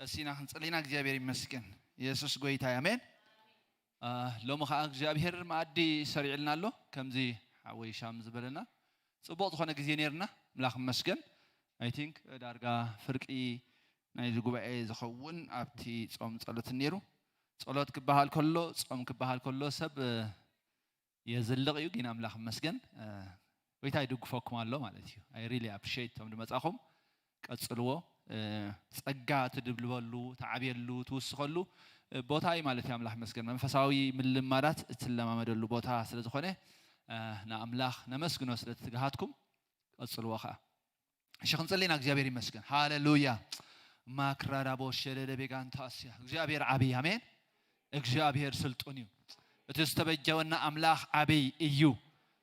ቀሲና ክንጽሊና እግዚኣብሔር ይመስገን። ኢየሱስ ጎይታ ኣሜን። ሎሚ ከዓ እግዚኣብሔር መኣዲ ሰሪዕልና ኣሎ። ከምዚ ሓወይ ሻም ዝበለና ጽቡቕ ዝኾነ ግዜ ነርና። ምላኽ መስገን። I think ዳርጋ ፍርቂ ናይዚ ጉባኤ ዝኸውን ኣብቲ ጾም ጸሎት ነይሩ። ጸሎት ክበሃል ከሎ፣ ጾም ክበሃል ከሎ ሰብ የዝልቕ እዩ። ግን ኣምላኽ መስገን። ጎይታ ይድግፈኩም ኣሎ ማለት እዩ። I really appreciate ቶም ድመጻኹም። ቀጽልዎ። ጸጋ ትድብልበሉ፣ ትዓብየሉ፣ ትውስኸሉ ቦታ እዩ ማለት እዩ። ኣምላኽ መስገን። መንፈሳዊ ምልማዳት እትለማመደሉ ቦታ ስለ ዝኾነ ንኣምላኽ ነመስግኖ ስለ ትግሃትኩም። ቀጽልዎ ኸዓ። እሺ ክንጽሊ ኢና። እግዚኣብሔር ይመስገን። ሃሌሉያ። ማክራዳቦ ሸደደ ቤጋንታስያ። እግዚኣብሔር ዓብይ። ኣሜን። እግዚኣብሔር ስልጡን እዩ። እቲ ዝተበጀወና ኣምላኽ ዓብይ እዩ።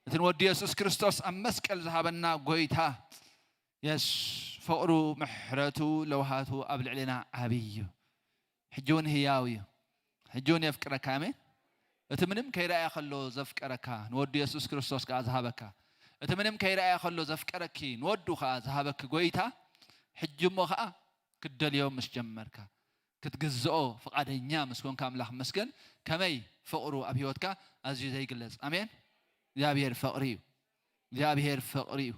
እቲ ንወዲ የሱስ ክርስቶስ ኣብ መስቀል ዝሃበና ጎይታ የስ ፍቕሩ፣ ምሕረቱ፣ ለውሃቱ ኣብ ልዕሌና ዓብይ እዩ። ሕጂ እውን ህያው እዩ። ሕጂ እውን የፍቅረካ። ኣሜን። እቲ ምንም ከይረኣየ ከሎ ዘፍቀረካ፣ ንወዱ የሱስ ክርስቶስ ከዓ ዝሃበካ፣ እቲ ምንም ከይረኣየ ከሎ ዘፍቀረኪ፣ ንወዱ ከዓ ዝሃበኪ ጎይታ፣ ሕጂ እሞ ከዓ ክትደልዮ ምስ ጀመርካ፣ ክትግዝኦ ፍቓደኛ ምስ ኮንካ፣ ኣምላኽ መስገን፣ ከመይ ፍቕሩ ኣብ ህይወትካ ኣዝዩ ዘይግለጽ። ኣሜን። እግዚኣብሔር ፍቕሪ እዩ። እግዚኣብሔር ፍቕሪ እዩ።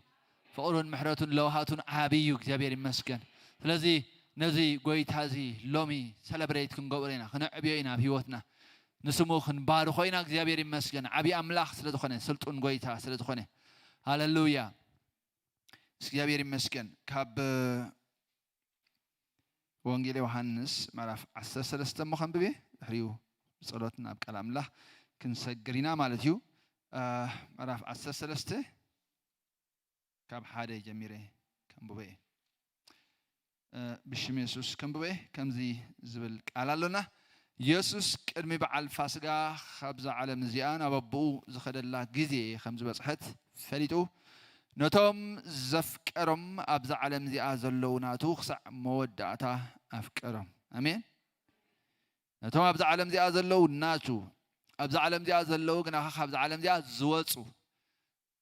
ፍቕሩን ምሕረቱን ለውሃቱን ዓብይ እዩ። እግዚኣብሔር ይመስገን። ስለዚ ነዚ ጎይታ እዚ ሎሚ ሰለብሬት ክንገብሮ ኢና፣ ክነዕብዮ ኢና ኣብ ህይወትና። ንስሙ ክንባርኾ ኢና። እግዚኣብሔር ይመስገን። ዓብይ ኣምላኽ ስለ ዝኾነ፣ ስልጡን ጎይታ ስለ ዝኾነ። ሃሌሉያ። እግዚኣብሔር ይመስገን። ካብ ወንጌል ዮሃንስ ምዕራፍ ዓሰርተ ሰለስተ እሞ ከንብብ እየ። ድሕሪኡ ብጸሎት ናብ ቃል ኣምላኽ ክንሰግር ኢና ማለት እዩ። ምዕራፍ ዓሰርተ ሰለስተ ካብ ሓደ ጀሚረ ከንብቦ እየ። ብሽም የሱስ ከንብቦ እየ። ከምዚ ዝብል ቃል ኣሎና። የሱስ ቅድሚ በዓል ፋስጋ ካብዛ ዓለም እዚኣ ናብ ኣቦኡ ዝኸደላ ግዜ ከም ዝበጽሐት ፈሊጡ፣ ነቶም ዘፍቀሮም ኣብዛ ዓለም እዚኣ ዘለዉ ናቱ ክሳዕ መወዳእታ ኣፍቀሮም። ኣሜን። ነቶም ኣብዛ ዓለም እዚኣ ዘለዉ ናቱ፣ ኣብዛ ዓለም እዚኣ ዘለዉ ግናኻ ካብዛ ዓለም እዚኣ ዝወጹ፣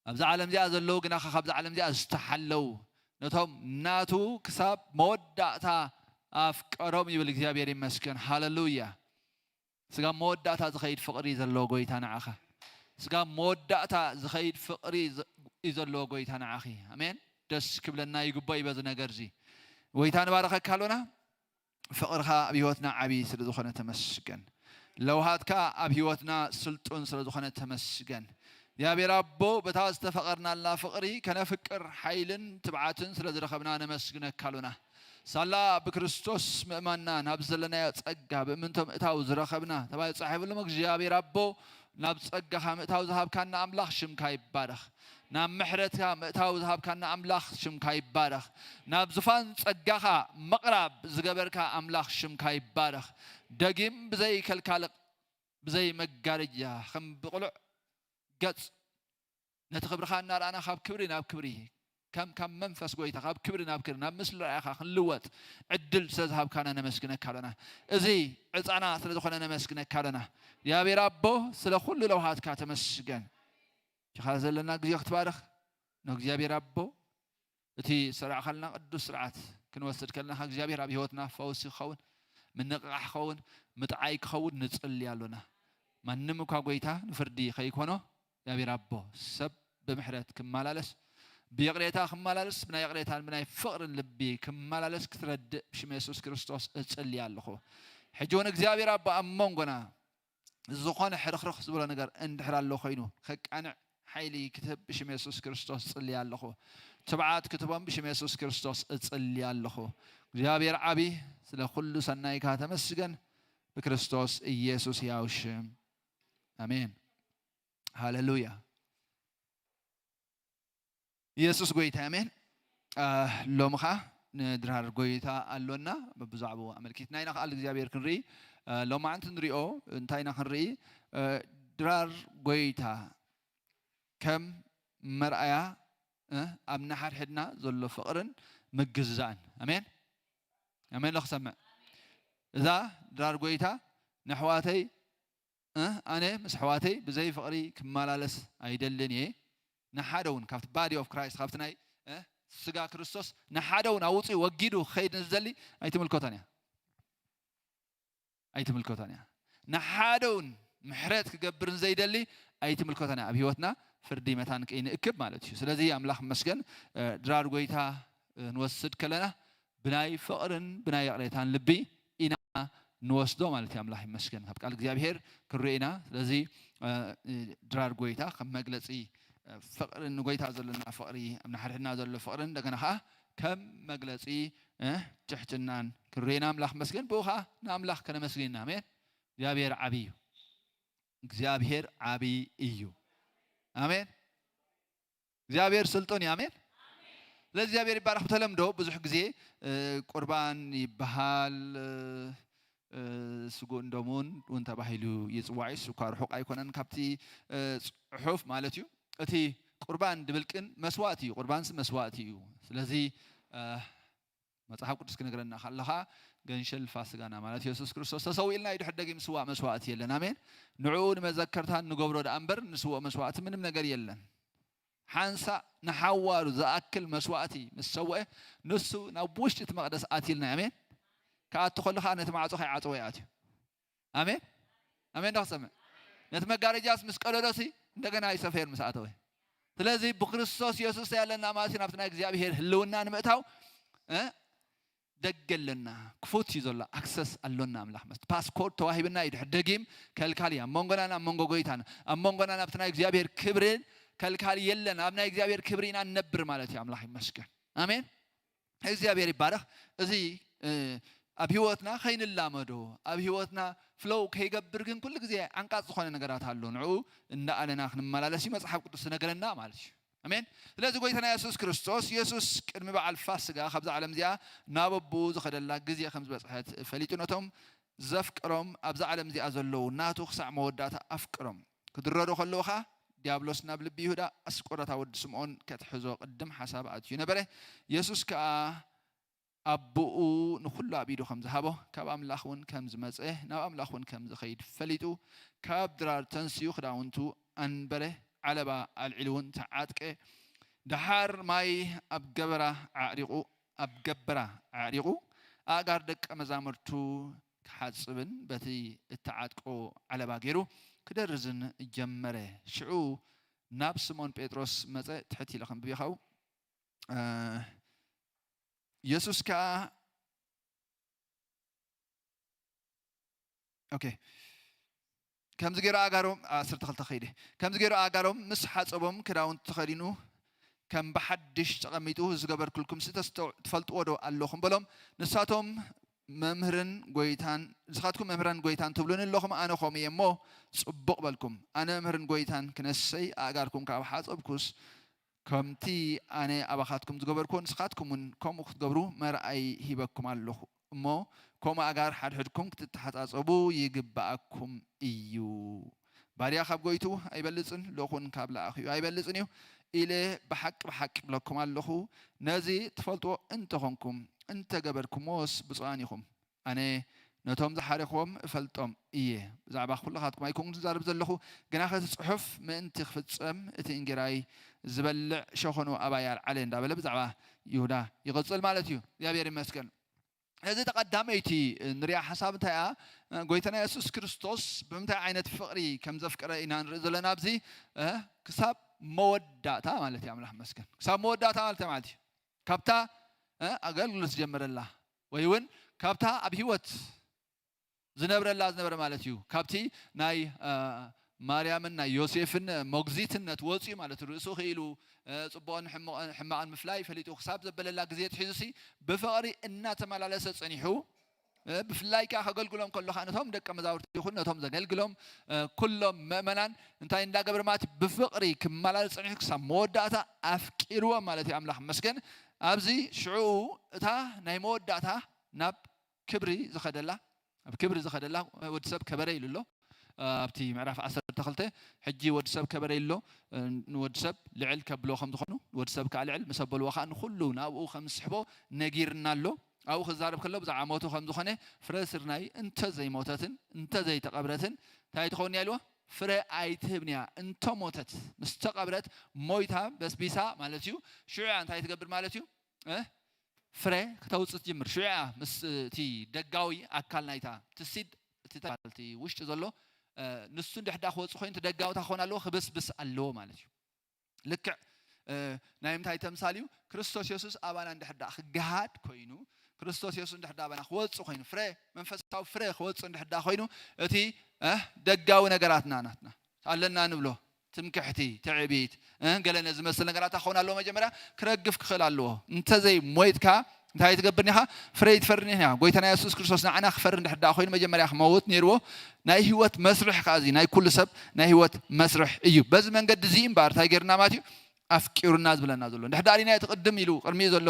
ኣብዛ ዓለም እዚኣ ዘለዉ ግናኻ ካብዛ ዓለም እዚኣ ዝተሓለዉ፣ ነቶም ናቱ ክሳብ መወዳእታ ኣፍቀሮም ይብል። እግዚኣብሔር ይመስገን። ሃሌሉያ። ስጋብ መወዳእታ ዝኸይድ ፍቕሪ ዘለዎ ጎይታ ንዓኻ። ስጋብ መወዳእታ ዝኸይድ ፍቕሪ ዘ-፣ እዩ ዘለዎ ጎይታ ንዓኺ። ኣሜን። ደስ ክብለና ይግቦ እዩ በዚ ነገር እዚ። ጎይታ ንባረኸካ ኣሎና። ፍቕርኻ ኣብ ህይወትና ዓብዪ ስለ ዝኾነ ተመስገን። ለውሃትካ ኣብ ህይወትና ስልጡን ስለ ዝኾነ ተመስገን። እግዚኣብሔር ኣቦ፣ በታ ዝተፈቐርናላ ፍቕሪ ከነፍቅር ሓይልን ትብዓትን ስለ ዝረኸብና ነመስግነካ ኣሎና። ሳላ ብክርስቶስ ምእማንና ናብ ዘለናዮ ጸጋ ብእምንቶ ምእታው ዝረኸብና ተባሂሉ ተጻሒፉ ኣሎ። እግዚኣብሔር ኣቦ፣ ናብ ጸጋኻ ምእታው ዝሃብካና ኣምላኽ ሽምካ ይባረኽ። ናብ ምሕረትካ ምእታው ዝሃብካና ኣምላኽ ሽምካ ይባረኽ። ናብ ዙፋን ጸጋኻ ምቕራብ ዝገበርካ ኣምላኽ ሽምካ ይባረኽ። ደጊም ብዘይ ከልካል፣ ብዘይ መጋረጃ፣ ከም ብቕሉዕ ገጽ ነቲ ክብርኻ እናረኣና ካብ ክብሪ ናብ ክብሪ፣ ከም ካብ መንፈስ ጎይታ ካብ ክብሪ ናብ ክብሪ፣ ናብ ምስሊ ረኣኻ ክንልወጥ ዕድል ስለ ዝሃብካና ነመስግነካ ኣለና። እዚ ዕጻና ስለ ዝኾነ ነመስግነካ ኣለና። እግዚኣብሔር ኣቦ፣ ስለ ኩሉ ለውሃትካ ተመስገን። ጅኻ ዘለና ግዜ ክትባርኽ ንእግዚኣብሔር ኣቦ፣ እቲ ስራዕ ከልና ቅዱስ ስርዓት ክንወስድ ከለና፣ እግዚኣብሔር ኣብ ህይወትና ፈውሲ ክኸውን፣ ምንቕቓሕ ክኸውን፣ ምጥዓይ ክኸውን ንጽሊ ኣሎና። ማንም እኳ ጎይታ ንፍርዲ ከይኮኖ፣ እግዚኣብሔር ኣቦ፣ ሰብ ብምሕረት ክመላለስ፣ ብይቕሬታ ክመላለስ፣ ብናይ ይቕሬታን ብናይ ፍቕርን ልቢ ክመላለስ ክትረድእ ብሽም የሱስ ክርስቶስ እጽሊ ኣለኹ። ሕጂ እውን እግዚኣብሔር ኣቦ ኣብ መንጎና ዝኾነ ሕርኽርኽ ዝበሎ ነገር እንድሕር ኣሎ ኮይኑ፣ ከቃንዕ ሓይሊ ክትህብ ብሽም የሱስ ክርስቶስ እጽሊ ኣለኹ። ትብዓት ክትቦም ብሽም የሱስ ክርስቶስ እጽሊ ኣለኹ። እግዚኣብሔር ዓቢ፣ ስለ ኩሉ ሰናይካ ተመስገን። ብክርስቶስ ኢየሱስ ያው ሽም። ኣሜን። ሃሌሉያ። ኢየሱስ ጎይታ፣ ኣሜን። አ፣ ሎሚ ኸዓ ንድራር ጎይታ ኣሎና፣ ብብዛዕባኡ ኣመልኪትና ኢና ቃል እግዚኣብሔር ክንርኢ። አ፣ ሎማዓንቲ ንሪኦ እንታይ ኢና ክንርኢ? አ፣ ድራር ጎይታ ከም መርኣያ፣ እ፣ ኣብ ንሓድሕድና ዘሎ ፍቕርን ምግዝዛእን። ኣሜን። ኣሜን ዶ ክሰምዕ? እዛ ድራር ጎይታ ነሕዋተይ እ፣ ኣነ ምስ ኣሕዋተይ ብዘይ ፍቕሪ ክመላለስ ኣይደልን እየ። ንሓደ እውን ካብቲ body of Christ፣ ካብቲ ናይ፣ እ፣ ስጋ ክርስቶስ ንሓደ እውን ኣውፂኡ ወጊዱ ክኸይድ ንዝደሊ ኣይትምልከቶን እያ። ኣይትምልከቶን እያ። ንሓደ እውን ምሕረት ክገብር ዘይደሊ ኣይትምልከቶን እያ። ኣብ ህይወትና ፍርዲ መታን ከይንእክብ ማለት እዩ። ስለዚ ኣምላኽ ይመስገን፣ እ፣ ድራር ጎይታ፣ እ፣ ንወስድ ከለና ብናይ ፍቕርን ብናይ ይቕሬታን ልቢ ኢና ንወስዶ ማለት እዩ። ኣምላኽ ይመስገን፣ ካብ ቃል እግዚኣብሔር ክንሪኦ ኢና። ስለዚ፣ እ፣ ድራር ጎይታ ከም መግለጺ፣ እ፣ ፍቕሪ፣ ንጎይታ ዘለና ፍቕሪ፣ ኣብ ንሓድሕድና ዘሎ ፍቕርን እንደገና ኸዓ ከም መግለጺ፣ እ፣ ትሕትናን ክንሪኦ ኢና። ኣምላኽ ይመስገን፣ ብኡ ኸዓ ንኣምላኽ ከነመስግን ኢና። ኣሜን። እግዚኣብሔር ዓብዪ እዩ። እግዚኣብሔር ዓብዪ እዩ። ኣሜን። እግዚኣብሔር ስልጡን እዩ። ኣሜን። ስለዚ እግዚኣብሔር ይባረኽ። ብተለምዶ ብዙሕ ግዜ፣ እ፣ ቁርባን ይበሃል፣ እ፣ እ፣ ስጉእን ደሙን እውን ተባሂሉ ይጽዋዕ እዩ። እሱ እኳ ርሑቕ ኣይኮነን ካብቲ፣ እ፣ ጽሑፍ ማለት እዩ። እቲ ቁርባን ድብል ቅን መስዋእቲ እዩ። ቁርባንስ መስዋእቲ እዩ። ስለዚ፣ እ፣ መጽሓፍ ቅዱስ ክነግረና ከለኻ ገንሸል ፋስጋና ማለት የሱስ ክርስቶስ ተሰዊእልና እዩ። ድሕር ደጊም ስዋእ መስዋእቲ የለን። ኣሜን። ንዕኡ ንመዘከርታ ንገብሮ ደኣ እምበር ንስውእ መስዋእቲ ምንም ነገር የለን። ሓንሳእ ንሓዋሩ ዝኣክል መስዋእቲ ምስ ሰውአ ንሱ ናብ ውሽጢ እቲ መቕደስ ኣትዩልና። ኣሜን። ክኣቱ ከሎ ከዓ ነቲ ማዕጾ ከይዓጸወ ይኣትዩ። ኣሜን። ኣሜን ዶ ክሰምዕ? ነቲ መጋረጃስ ምስ ቀደዶሲ እንደገና ይሰፈር ምስ ኣተወ። ስለዚ ብክርስቶስ የሱስ ያለና ማለት እዩ፣ ናብቲ ናይ እግዚኣብሔር ህልውና ንምእታው፣ እ፣ ደገ ኣለና። ክፉት እዩ ዘሎ፣ ኣክሰስ ኣሎና። ኣምላኽ መስት ፓስኮርድ ተዋሂብና እዩ። ድሕር ደጊም ከልካል እዩ ኣብ መንጎናን ኣብ መንጎ ጎይታን፣ ኣብ መንጎናን ኣብቲ ናይ እግዚኣብሔር ክብርን ከልካል የለን። ኣብ ናይ እግዚኣብሔር ክብሪ ኢና ንነብር ማለት እዩ። ኣምላኽ ይመስገን። ኣሜን። እግዚኣብሔር ይባረኽ። እዚ፣ እ፣ ኣብ ህይወትና ከይንላመዶ፣ ኣብ ህይወትና ፍሎው ከይገብር ግን ኩሉ ግዜ ዓንቃጽ ዝኾነ ነገራት ኣሎ። ንዕኡ እንዳኣለና ክንመላለስ እዩ መጽሓፍ ቅዱስ ዝነግረና ማለት እዩ። ኣሜን። ስለዚ ጎይታና የሱስ ክርስቶስ፣ የሱስ ቅድሚ በዓል ፋስጋ ካብዛ ዓለም እዚኣ ናብ ኣቦኡ ዝኸደላ ግዜ ከም ዝበጽሐት ፈሊጡ፣ ነቶም ዘፍቅሮም ኣብዛ ዓለም እዚኣ ዘለዉ ናቱ ክሳዕ መወዳእታ ኣፍቅሮም። ክድረሩ ከለዉ ኸኣ ዲያብሎስ ናብ ልቢ ይሁዳ ኣስቆሮታ ወዲ ስምዖን ከትሕዞ ቅድም ሓሳብ ኣትዩ ነበረ። የሱስ ከኣ ኣቦኡ ንኹሉ ኣብ ኢዱ ከም ዝሃቦ፣ ካብ ኣምላኽ እውን ከም ዝመጸ፣ ናብ ኣምላኽ እውን ከም ዝኸይድ ፈሊጡ፣ ካብ ድራር ተንሲኡ ክዳውንቱ ኣንበረ፣ ዓለባ ኣልዒሉ እውን ተዓጥቀ። ደሓር ማይ ኣብ ገበራ ኣዕሪቑ፣ ኣብ ገበራ ኣዕሪቑ፣ ኣእጋር ደቀ መዛሙርቱ ክሓጽብን በቲ እተዓጥቀ ዓለባ ገይሩ ክደርዝን ጀመረ። ሽዑ ናብ ስምኦን ጴጥሮስ መጸ፣ ትሕት ኢለ ከንብብ ኢኻ። እ፣ የሱስ ከኣ፣ ኦኬ፣ ከምዚ ገይሩ ኣእጋሮም፣ ዓሰርተ ክልተ ከይደ። ከምዚ ገይሩ ኣእጋሮም ምስ ሓጸቦም፣ ክዳውንቱ ተኸዲኑ፣ ከም ብሓድሽ ተቐሚጡ፣ "ዝገበርኩልኩም ሲ ተስተው-፣ ትፈልጥዎ ዶ ኣለኹም?" በሎም። ንሳቶም፣ "መምህርን ጎይታን፣ ንስኻትኩም መምህርን ጎይታን ትብሉኒ ኣለኹም፣ ኣነ ከምኡ እየ እሞ፣ ጽቡቕ በልኩም። ኣነ መምህርን ጎይታን ክነሰይ፣ ኣእጋርኩም ካብ ሓጸብኩስ፣ ከምቲ ኣነ ኣባኻትኩም ዝገበርኩዎ፣ ንስኻትኩም እውን ከምኡ ክትገብሩ መርኣይ ሂበኩም ኣለኹ። እሞ ከምኡ ኣእጋር ሓድሕድኩም ክትተሓጻጸቡ ይግብኣኩም እዩ። ባርያ ካብ ጎይቱ ኣይበልጽን፣ ልኡኽ እውን ካብ ለኣኺኡ ኣይበልጽን እዩ ኢለ ብሓቂ ብሓቂ እብለኩም ኣለኹ። ነዚ ትፈልጥዎ እንተኾንኩም፣ እንተገበርኩምዎስ ብፁዓን ኢኹም። ኣነ ነቶም ዝሓረኽዎም እፈልጦም እየ። ብዛዕባ ኩልኻትኩም ኣይኮንኩን ዝዛረብ ዘለኹ፣ ግናኸ እቲ ጽሑፍ ምእንቲ ክፍጸም፣ እቲ እንጌራይ ዝበልዕ ሸኾኑ ኣባይ ኣልዓለ" እንዳበለ ብዛዕባ ይሁዳ ይቕጽል ማለት እዩ። እግዚኣብሔር ይመስገን። እዚ ተቐዳመይቲ ንሪኣ ሓሳብ እንታይ እያ? ጎይታና የሱስ ክርስቶስ ብምንታይ ዓይነት ፍቕሪ ከም ዘፍቀረ ኢና ንርኢ ዘለና ኣብዚ፣ እ፣ ክሳብ መወዳእታ ማለት እዩ። ኣምላኽ ይመስገን። ክሳብ መወዳእታ ማለት እንታይ ማለት እዩ? ካብታ፣ እ፣ ኣገልግሎት ዝጀመረላ ወይ እውን ካብታ ኣብ ህይወት ዝነብረላ ዝነበረ ማለት እዩ። ካብቲ ናይ፣ እ፣ ማርያምን ናይ ዮሴፍን ሞግዚትነት ወፂኡ ማለት እዩ። ርእሱ ክኢሉ፣ እ፣ ፅቡቕን ሕሙቕ-፣ ሕማቕን ምፍላይ ፈሊጡ ክሳብ ዘበለላ ግዜ ኣትሒዙ ሲ ብፍቕሪ እናተመላለሰ ፀኒሑ፣ እ፣ ብፍላይ ከዓ ከገልግሎም ከሎ ከዓ ነቶም ደቀ መዛሙርቲ ይኹን ነቶም ዘገልግሎም፣ እ፣ ኩሎም ምእመናን እንታይ እንዳገበረ ማለት እዩ? ብፍቕሪ ክመላለስ ፀኒሑ ክሳብ መወዳእታ ኣፍቂርዎም ማለት እዩ። ኣምላኽ ይመስገን። ኣብዚ ሽዑ እታ ናይ መወዳእታ ናብ ክብሪ ዝኸደላ፣ ኣብ ክብሪ ዝኸደላ፣ ወዲ ሰብ ከበረ ኢሉ ኣሎ። ኣብቲ ምዕራፍ ዓሰርተ ክልተ፣ ሕጂ ወዲ ሰብ ከበረ ኢሉ ኣሎ። ንወዲ ሰብ ልዕል ከብሎ ከም ዝኾኑ፣ ንወዲ ሰብ ከኣ ልዕል ምስ ኣበልዎ ከኣ ንኹሉ ናብኡ ከም ዝስሕቦ ነጊርና ኣሎ። ኣብኡ ክዛረብ ከሎ ብዛዕባ ሞቱ ከም ዝኾነ፣ ፍረ ስርናይ እንተ ዘይሞተትን እንተ ዘይተቐብረትን እንታይ ትኸውን እያ ኢልዎ? ፍረ ኣይትህብን እያ። እንተ ሞተት፣ ምስ ተቐብረት፣ ሞይታ፣ በስቢሳ ማለት እዩ። ሽዑ እያ እንታይ ትገብር ማለት እዩ? እ? ፍረ ክተውጽእ ትጅምር። ሽዑ እያ ምስ እቲ ደጋዊ ኣካል ናይታ፣ እቲ ሲድ እቲ ውሽጢ ዘሎ ንሱ እንድሕዳ ክወፅ ኮይኑ እቲ ደጋውታ ክኾን ኣለዎ ክብስብስ ኣለዎ ማለት እዩ። ልክዕ ናይ ምንታይ ተምሳል እዩ? ክርስቶስ የሱስ ኣባና እንድሕዳ ክገሃድ ኮይኑ፣ ክርስቶስ የሱስ እንድሕዳ ኣባና ክወፅ ኮይኑ፣ ፍረ መንፈሳዊ ፍረ ክወፅ እንድሕዳ ኮይኑ፣ እቲ ደጋዊ ነገራትና ናትና ኣለና ንብሎ ትምክሕቲ፣ ትዕቢት፣ ገለ ነዚ መስል ነገራት ክኸውን ኣለዎ። መጀመርያ ክረግፍ ክኽእል ኣለዎ። እንተዘይ ሞይትካ እንታይ ትገብር ኒኻ? ፍረ ይትፈርን ኢኻ። ጎይታና የሱስ ክርስቶስ ንዓና ክፈሪ እንድሕር ደኣ ኮይኑ መጀመርያ ክመውት ነይርዎ። ናይ ህይወት መስርሕ ከኣ እዚ ናይ ኩሉ ሰብ ናይ ህይወት መስርሕ እዩ። በዚ መንገዲ እዚ እምበኣር እንታይ ጌርና ማለት እዩ? ኣፍቂሩና ዝብለና ዘሎ። እንድሕር ደኣ ሪናዮ እቲ ቅድም ኢሉ ቅድሚኡ ዘሎ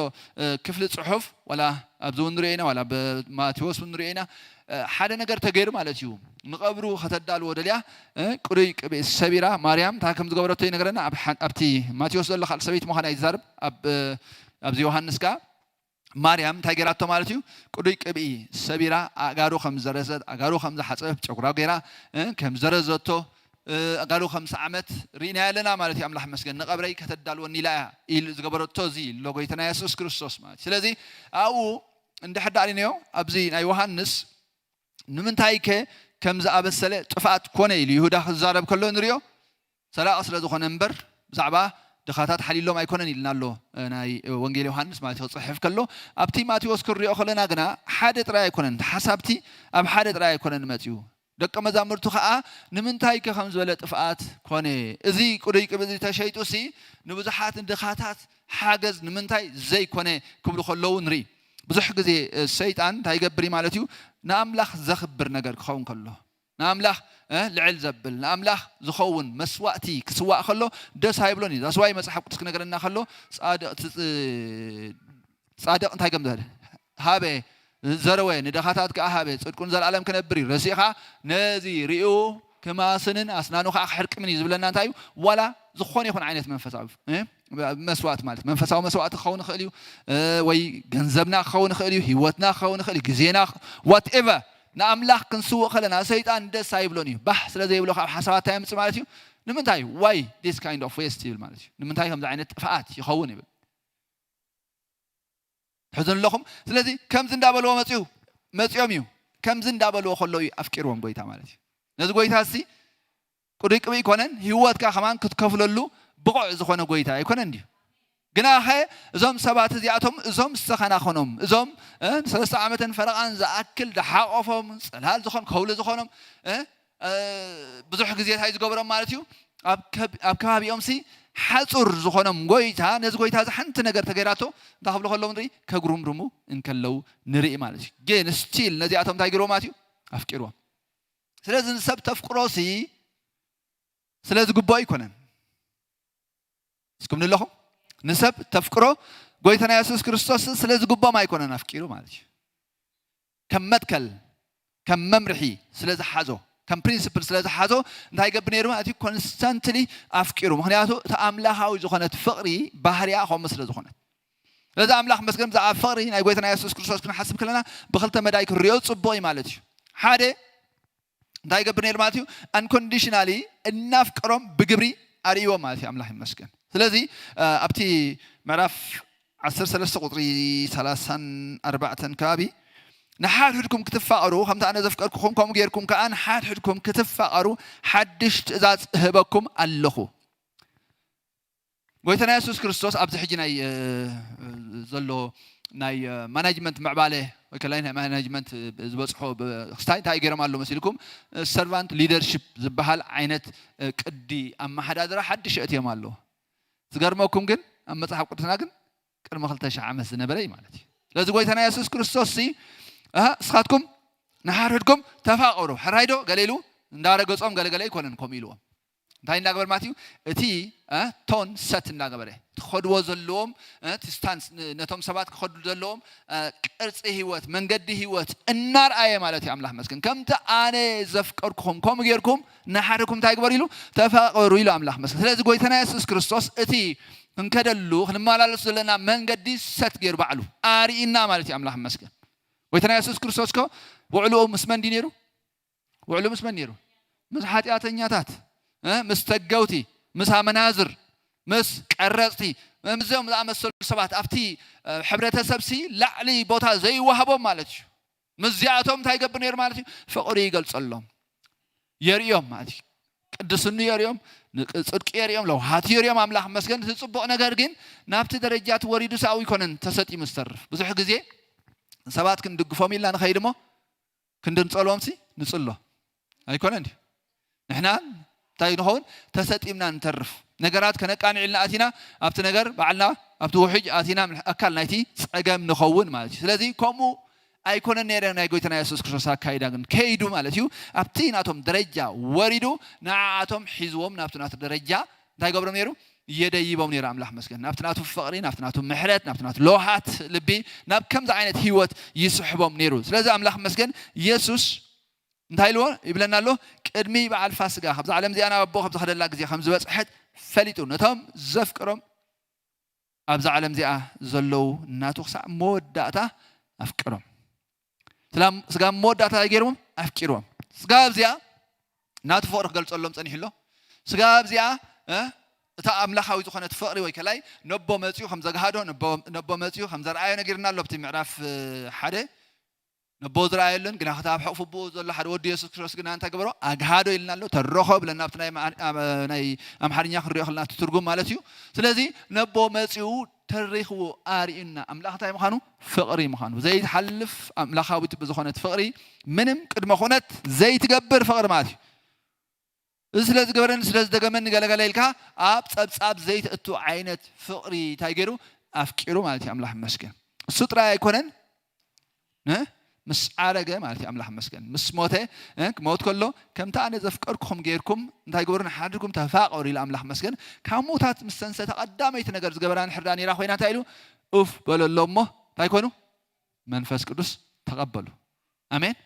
ክፍሊ ጽሑፍ ዋላ ኣብዚ እውን ንሪኦ ኢና፣ ዋላ ብማቴዎስ እውን ንሪኦ ኢና። ሓደ ነገር ተገይሩ ማለት እዩ። ንቐብሩ ከተዳልዎ ደልያ ቅሩይ ቅብኢ ሰቢራ ማርያም እንታይ ከም ዝገበረቶ ይነግረና። ኣብቲ ማቴዎስ ዘሎ ካልእ ሰበይቲ ምዃና ይዛርብ። ኣብዚ ዮሃንስ ከኣ ማርያም እንታይ ገይራቶ ማለት እዩ? ቅዱይ ቅብኢ ሰቢራ ኣእጋሩ ከም ዘረዘት፣ ኣእጋሩ ከም ዝሓጸበት፣ ጨጉራ ገይራ ከም ዘረዘቶ፣ ኣእጋሩ ከም ሰዓመት ርኢና ኣለና ማለት እዩ። ኣምላኽ መስገን ንቐብረይ ከተዳልወኒ ኢላ እያ ኢሉ ዝገበረቶ እዚ ኣሎ ጎይታና የሱስ ክርስቶስ ማለት እዩ። ስለዚ ኣብኡ እንድሕር ደኣ ሪእናዮ ኣብዚ ናይ ዮሃንስ ንምንታይ ከ ከም ዝኣበሰለ ጥፍኣት ኮነ ኢሉ ይሁዳ ክዛረብ ከሎ ንሪኦ። ሰራቂ ስለ ዝኾነ እምበር ብዛዕባ ድኻታት ሓሊሎም ኣይኮነን ኢልና ኣሎ ናይ ወንጌል ዮሃንስ ማለት ክፅሕፍ ከሎ። ኣብቲ ማቴዎስ ክንሪኦ ከለና ግና ሓደ ጥራይ ኣይኮነን፣ ተሓሳብቲ ኣብ ሓደ ጥራይ ኣይኮነን መፅዩ። ደቀ መዛሙርቱ ከዓ ንምንታይ ከ ከም ዝበለ ጥፍኣት ኮነ? እዚ ቅዱይ ቅብኢ እዚ ተሸይጡ ሲ ንብዙሓት ንድኻታት ሓገዝ ንምንታይ ዘይኮነ ክብሉ ከለዉ ንርኢ። ብዙሕ ግዜ ሰይጣን እንታይ ይገብር እዩ ማለት እዩ? ንኣምላኽ ዘኽብር ነገር ክኸውን ከሎ ንኣምላኽ ልዕል ዘብል ንኣምላኽ ዝኸውን መስዋእቲ ክስዋእ ከሎ ደስ ኣይብሎን እዩ። ዛስዋይ መፅሓፍ ቅዱስ ክነገረና ከሎ ፃድቕ እንታይ ከም ዝበለ ሃበ ዘረወ ንደኻታት ከዓ ሃበ ጽድቁን ዘላለም ክነብር እዩ። ረሲኻ ነዚ ሪኡ ክማስንን ኣስናኑ ከዓ ክሕርቅምን እዩ ዝብለና እንታይ እዩ? ዋላ ዝኾነ ይኹን ዓይነት መንፈሳዊ መስዋእቲ ማለት መንፈሳዊ መስዋእቲ ክኸውን ይኽእል እዩ፣ ወይ ገንዘብና ክኸውን ይኽእል እዩ፣ ህይወትና ክኸውን ይኽእል እዩ፣ ግዜና ዋትኤቨር ንኣምላኽ ክንስውእ ከለና ሰይጣን ደስ ኣይብሎን እዩ። ባህ ስለ ዘይብሎ ካብ ሓሳባት እንታይ የምፅእ ማለት እዩ? ንምንታይ why this kind of waste ይብል ማለት እዩ። ንምንታይ ከምዚ ዓይነት ጥፍኣት ይኸውን ይብል። ትሕዝኑ ኣለኹም። ስለዚ ከምዚ እንዳበልዎ መፅኡ መፅኦም እዩ። ከምዚ እንዳበልዎ ከሎ እዩ ኣፍቂርዎም ጎይታ ማለት እዩ። ነዚ ጎይታ እዚ ቅዱይ ቅብኢ ኣይኮነን፣ ህይወትካ ከማን ክትከፍለሉ ብቑዕ ዝኾነ ጎይታ ኣይኮነን ድዩ? ግናኸ እዞም ሰባት እዚኣቶም እዞም ዝተኸናኸኖም እዞም ሰለስተ ዓመትን ፈረቓን ዝኣክል ዝሓቆፎም ፅላል ዝኾን ከውሊ ዝኾኖም ብዙሕ ግዜ እንታይ ዝገብሮም ማለት እዩ? ኣብ ከባቢኦም ሲ ሓፁር ዝኾኖም ጎይታ ነዚ ጎይታ እዚ ሓንቲ ነገር ተገይራቶ እንታይ ክብሉ ከለዉ ንርኢ? ከጉርምርሙ እንከለዉ ንርኢ ማለት እዩ። ግን ስቲል ነዚኣቶም እንታይ ገይርዎም ማለት እዩ? ኣፍቂርዎም። ስለዚ ንሰብ ተፍቅሮ ሲ ስለ ዝግብኦ ኣይኮነን። እስኩም ንለኹም ንሰብ ተፍቅሮ ጎይታና የሱስ ክርስቶስ ስለ ዝግብኦም ኣይኮነን ኣፍቂሩ ማለት እዩ። ከም መትከል ከም መምርሒ ስለ ዝሓዞ ከም ፕሪንስፕል ስለ ዝሓዞ እንታይ ይገብር ነይሩ ማለት እዩ? ኮንስተንትሊ ኣፍቂሩ። ምክንያቱ እቲ ኣምላኻዊ ዝኾነት ፍቕሪ ባህርያ ከምኡ ስለ ዝኾነት ስለዚ ኣምላኽ መስገን ብዛዕባ ፍቕሪ ናይ ጎይታና የሱስ ክርስቶስ ክንሓስብ ከለና ብክልተ መዳይ ክንሪኦ ፅቡቕ እዩ ማለት እዩ። ሓደ እንታይ ይገብር ነይሩ ማለት እዩ? ኣንኮንዲሽናሊ እናፍቀሮም ብግብሪ ኣርእይዎም ማለት እዩ። ኣምላኽ ይመስገን። ስለዚ ኣብቲ ምዕራፍ ዓሰርተ ሰለስተ ቁፅሪ ሰላሳን ኣርባዕተን ከባቢ ንሓድሕድኩም ክትፋቐሩ ከምቲ ኣነ ዘፍቀርኩኹም ከምኡ ጌርኩም ከዓ ንሓድሕድኩም ክትፋቐሩ ሓድሽ ትእዛዝ እህበኩም ኣለኹ። ጎይታና የሱስ ክርስቶስ ኣብዚ ሕጂ ናይ ዘሎ ናይ ማናጅመንት ምዕባለ ወይ ከላይ ናይ ማናጅመንት ዝበፅሖ ክስታይ እንታይ ገይሮም ኣሎ መሲልኩም? ሰርቫንት ሊደርሽፕ ዝበሃል ዓይነት ቅዲ ኣመሓዳድራ ሓድሽ ኣእትዮም ኣለዎ። ዝገርመኩም ግን ኣብ መፅሓፍ ቅዱስና ግን ቅድሚ ክልተ ሽሕ ዓመት ዝነበረ እዩ ማለት እዩ። ስለዚ ጎይታና የሱስ ክርስቶስ ሲ ንስኻትኩም ንሓድሕድኩም ተፋቐሩ ሕራይ ዶ ገለ ኢሉ እንዳረገፆም ገለገለ ኣይኮነን ከምኡ ኢልዎም። እንታይ እንዳገበር ማለት እዩ? እቲ ቶን ሰት እንዳገበረ ትኸድዎ ዘለዎም እቲ ስታንስ ነቶም ሰባት ክኸዱ ዘለዎም ቅርፂ ህይወት መንገዲ ህይወት እናርኣየ ማለት እዩ። ኣምላኽ መስገን ከምቲ ኣነ ዘፍቀርኩኹም ከምኡ ጌርኩም ንሓድኩም እንታይ ግበሩ ኢሉ ተፋቀሩ ኢሉ ኣምላኽ መስገን። ስለዚ ጎይታና የሱስ ክርስቶስ እቲ ክንከደሉ ክንመላለሱ ዘለና መንገዲ ሰት ገይሩ ባዕሉ ኣርኢና ማለት እዩ። ኣምላኽ መስገን። ጎይታና የሱስ ክርስቶስ ኮ ውዕልኡ ምስ መን ድዩ ነይሩ? ውዕሉ ምስ መን ነይሩ? ምስ ሓጢኣተኛታት፣ ምስ ተገውቲ፣ ምስ ኣመናዝር፣ ምስ ቀረፅቲ፣ ምስዚኦም ዝኣመሰሉ ሰባት ኣብቲ ሕብረተሰብሲ ላዕሊ ቦታ ዘይወሃቦም ማለት እዩ። ምስዚኣቶም እንታይ ይገብር ነይሩ ማለት እዩ? ፍቕሪ ይገልጸሎም፣ የርእዮም ማለት እዩ። ቅድስኑ የርእዮም፣ ንቅ- ጽድቂ የርእዮም፣ ለውሃት የርእዮም። ኣምላኽ መስገን። እቲ ጽቡቕ ነገር ግን ናብቲ ደረጃ እቲ ወሪዱ ሳው ይኮነን ተሰጢሙ ዝተርፍ። ብዙሕ ግዜ ሰባት ክንድግፎም ኢልና ንኸይድ እሞ ክንድንጸሎምሲ ንጽሎ ኣይኮነን ድዩ? ንሕና እንታይ ንኸውን? ተሰጢምና ንተርፍ። ነገራት ከነቃንዕ ኢልና ኣቲና ኣብቲ ነገር ባዕልና ኣብቲ ውሕጅ ኣቲና ኣካል ናይቲ ጸገም ንኸውን ማለት እዩ። ስለዚ ከምኡ ኣይኮነን ነይረ ናይ ጎይታና የሱስ ክርስቶስ ኣካይዳ፣ ግን ከይዱ ማለት እዩ። ኣብቲ ናቶም ደረጃ ወሪዱ ንዓኣቶም ሒዝዎም ናብቲ ናቱ ደረጃ እንታይ ገብሮም ነይሩ? የደይቦም ነይሩ። ኣምላኽ መስገን። ናብቲ ናቱ ፍቕሪ፣ ናብቲ ናቱ ምሕረት፣ ናብቲ ናቱ ለውሃት ልቢ፣ ናብ ከምዚ ዓይነት ህይወት ይስሕቦም ነይሩ። ስለዚ ኣምላኽ መስገን። የሱስ እንታይ ኢልዎ ይብለና ኣሎ? ቅድሚ በዓል ፋስጋ ካብዛ ዓለም እዚኣ ናብ ኣቦ ከም ዝኸደላ ግዜ ከም ዝበጽሐት ፈሊጡ፣ ነቶም ዘፍቅሮም ኣብዛ ዓለም እዚኣ ዘለዉ ናቱ ክሳዕ መወዳእታ ኣፍቅሮም። ስላ- ስጋ መወዳእታ ገይርዎም ኣፍቂርዎም። ስጋ ኣብዚኣ ናቱ ፍቕሪ ክገልጸሎም ጸኒሑ ኣሎ። ስጋ ኣብዚኣ እ፣ እታ ኣምላኻዊ ዝኾነት ፍቕሪ ወይ ከላይ ነቦ መጺኡ ከም ዘግሃዶ፣ ነቦ- ነቦ መጺኡ ከም ዘርኣዮ ነጊርና ኣሎ ኣብቲ ምዕራፍ እ፣ ሓደ። ነቦ ዝረኣየሉን ግና ክታ ኣብ ሕቕፉ ብኡ ዘሎ ሓደ ወዲ የሱስ ክርስቶስ ግና እንታይ ገበሮ? ኣግሃዶ ኢልና ኣሎ። ተረኾ ብለና ኣብቲ ናይ መዓ- ኣብ- ናይ ኣምሓርኛ ክንሪኦ ከለና እቲ ትርጉም ማለት እዩ። ስለዚ ነቦ መጺኡ ተሪኽዎ ኣርእዩና ኣምላኽ እንታይ ምዃኑ? ፍቕሪ ምዃኑ። ዘይትሓልፍ ኣምላኻዊት ብዝኾነት ፍቕሪ፣ ምንም ቅድመ ኩነት ዘይትገብር ፍቕሪ ማለት እዩ። እዚ ስለ ዝገበረኒ ስለ ዝደገመኒ ገለገለ ኢልካ ኣብ ጸብጻብ ዘይትእቱ ዓይነት ፍቕሪ እንታይ ገይሩ? ኣፍቂሩ ማለት እዩ። ኣምላኽ ይመስገን። እሱ ጥራይ ኣይኮነን እ? ምስ ዓረገ ማለት እዩ። ኣምላኽ ይመስገን። ምስ ሞተ እ? ክመውት ከሎ ከምቲ ኣነ ዘፍቀርኩኹም ጌርኩም እንታይ ግበሩ? ንሓድኩም ተፋቐሩ ኢሉ ኣምላኽ ይመስገን። ካብ ምውታት ምስ ተንሰተ ቀዳመይቲ ነገር ዝገበራ ንሕርዳ ነይራ ኮይና እንታይ ኢሉ? ኡፍ በለሎ እሞ እንታይ ኮኑ? መንፈስ ቅዱስ ተቐበሉ። ኣሜን።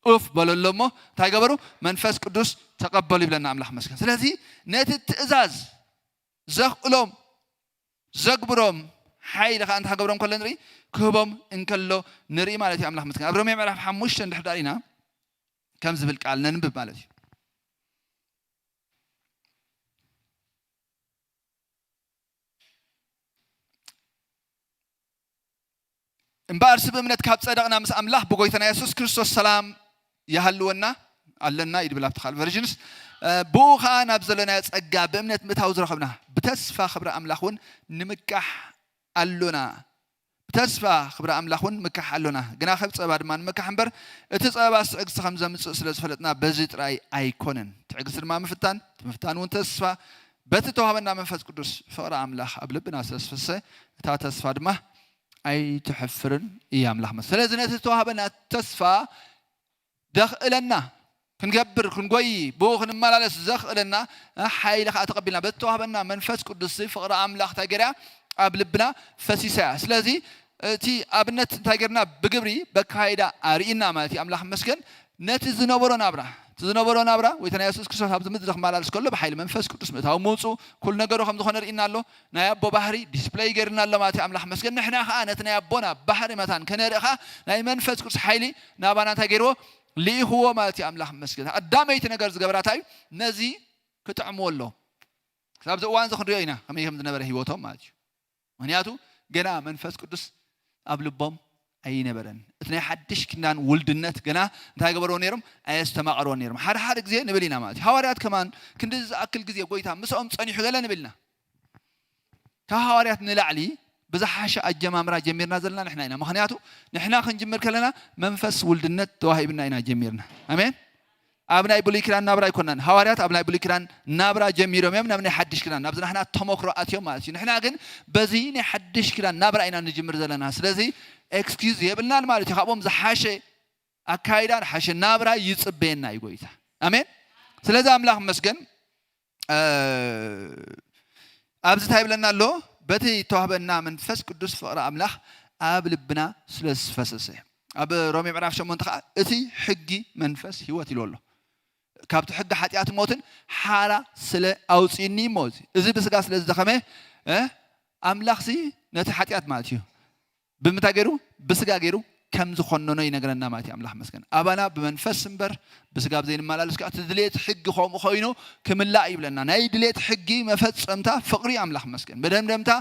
ኡፍ በለሎ እሞ እንታይ ገበሩ? መንፈስ ቅዱስ ተቐበሉ ይብለና ኣምላኽ መስገን። ስለዚ ነቲ ትእዛዝ ዘኽእሎም ዘግብሮም ሓይሊ ከዓ እንታይ ክገብሮም ከሎ ንርኢ? ክህቦም እንከሎ ንርኢ ማለት እዩ። ኣምላኽ መስገን። ኣብ ሮሜ ምዕራፍ ሓሙሽተ እንድሕር ዳሪና ከም ዝብል ቃል ነንብብ ማለት እዩ። እምበኣርሲ ብእምነት ካብ ጸደቕና ምስ ኣምላኽ ብጎይታና የሱስ ክርስቶስ ሰላም ይሃልወና ኣለና እዩ ድብል ኣብቲ ካልእ ቨርዥንስ። ብኡ ኸዓ ናብ ዘለናዮ ጸጋ ብእምነት ምእታው ዝረኸብና ብተስፋ ክብሪ ኣምላኽ እውን ንምቃሕ ኣሎና። ብተስፋ ክብሪ ኣምላኽ እውን ምካሕ ኣሎና። ግና ከም ጸባ ድማ ንምካሕ እምበር እቲ ጸባ ትዕግስቲ ከም ዘምጽእ ስለ ዝፈለጥና በዚ ጥራይ ኣይኮነን። ትዕግስቲ ድማ ምፍታን፣ እቲ ምፍታን እውን ተስፋ በቲ ተዋህበና መንፈስ ቅዱስ ፍቕሪ ኣምላኽ ኣብ ልብና ስለ ዝፈሰ እታ ተስፋ ድማ ኣይትሕፍርን እያ ኣምላኽ መስ-፣ ስለዚ ነቲ ዝተዋህበና ተስፋ ደኽእለና ክንገብር፣ ክንጎይ፣ ብኡ ክንመላለስ ዘኽእለና ሓይሊ ከዓ ተቐቢልና በቲ ተዋህበና መንፈስ ቅዱስ ፍቕሪ ኣምላኽ እንታይ ገይራ ኣብ ልብና ፈሲሳ እያ። ስለዚ እቲ ኣብነት እንታይ ገርና ብግብሪ በካይዳ ኣርእና ማለት እዩ። ኣምላኽ መስገን ነቲ ዝነበሮ ናብራ እቲ ዝነበሮ ናብራ ወይታ ናይ የሱስ ክርስቶስ ኣብዚ ምድሪ ክመላለስ ከሎ ብሓይሊ መንፈስ ቅዱስ ምእታው ምውፁ ኩሉ ነገሩ ከም ዝኾነ ርእና ኣሎ። ናይ ኣቦ ባህሪ ዲስፕለይ ገርና ኣሎ ማለት እዩ። ኣምላኽ መስገን ንሕና ከዓ ነቲ ናይ ኣቦና ባህሪ መታን ከነርኢ ከዓ ናይ መንፈስ ቅዱስ ሓይሊ ናባና እንታይ ገይርዎ? ልኢኽዎ ማለት እዩ። ኣምላኽ መስገን ቀዳመይቲ ነገር ዝገበራ እንታይ እዩ? ነዚ ክጥዕምዎ ኣሎ። ክሳብ እዚ እዋን እዚ ክንሪኦ ኢና ከመይ ከም ዝነበረ ህይወቶም ማለት እዩ። ምክንያቱ ገና መንፈስ ቅዱስ ኣብ ልቦም ኣይነበረን። እቲ ናይ ሓድሽ ኪዳን ውልድነት ገና እንታይ ገበርዎ ነይሮም? ኣየስተማቐርዎ ነይሮም። ሓደ ሓደ ግዜ ንብል ኢና ማለት እዩ። ሃዋርያት ከማን ክንዲ ዝኣክል ግዜ ጎይታ ምስኦም ጸኒሑ ገለ ንብል ኢና። ካብ ሃዋርያት ንላዕሊ ብዝሓሸ ኣጀማምራ ጀሚርና ዘለና ንሕና ኢና። ምክንያቱ ንሕና ክንጅምር ከለና መንፈስ ውልድነት ተዋሂብና ኢና ጀሚርና። ኣሜን። ኣብ ናይ ብሉይ ኪዳን ናብራ ኣይኮናን። ሃዋርያት ኣብ ናይ ብሉይ ኪዳን ናብራ ጀሚሮም እዮም ናብ ናይ ሓድሽ ኪዳን፣ ናብዚ ናሕና ተመክሮ ኣትዮም ማለት እዩ። ንሕና ግን በዚ ናይ ሓድሽ ኪዳን ናብራ ኢና ንጅምር ዘለና። ስለዚ ኤክስኪዩዝ የብልናን ማለት እዩ። ካብኦም ዝሓሸ ኣካይዳ፣ ዝሓሸ ናብራ ይጽበየና እዩ ጎይታ። ኣሜን። ስለዚ ኣምላኽ መስገን እ፣ ኣብዚ እንታይ ይብለና ኣሎ? በቲ እተዋህበና መንፈስ ቅዱስ ፍቕሪ ኣምላኽ ኣብ ልብና ስለ ዝፈሰሰ። ኣብ ሮሜ ምዕራፍ ሸሞንተ ከዓ እቲ ሕጊ መንፈስ ህይወት ኢሉ ኣሎ። ካብቲ ሕጊ ሓጢኣት ሞትን ሓራ ስለ ኣውፅእኒ እሞ እዚ፣ እዚ ብስጋ ስለ ዝደኸመ እ፣ ኣምላኽሲ ነቲ ሓጢኣት ማለት እዩ ብምንታይ ገይሩ? ብስጋ ገይሩ ከም ዝኾነኖ ይነግረና ማለት እዩ። ኣምላኽ መስገን። ኣባና ብመንፈስ እምበር ብስጋ ኣብ ዘይንመላለስ ከዓ እቲ ድሌት ሕጊ ከምኡ ኮይኑ ክምላእ ይብለና። ናይ ድሌት ሕጊ መፈጸምታ ፍቕሪ ኣምላኽ መስገን። መደምደምታ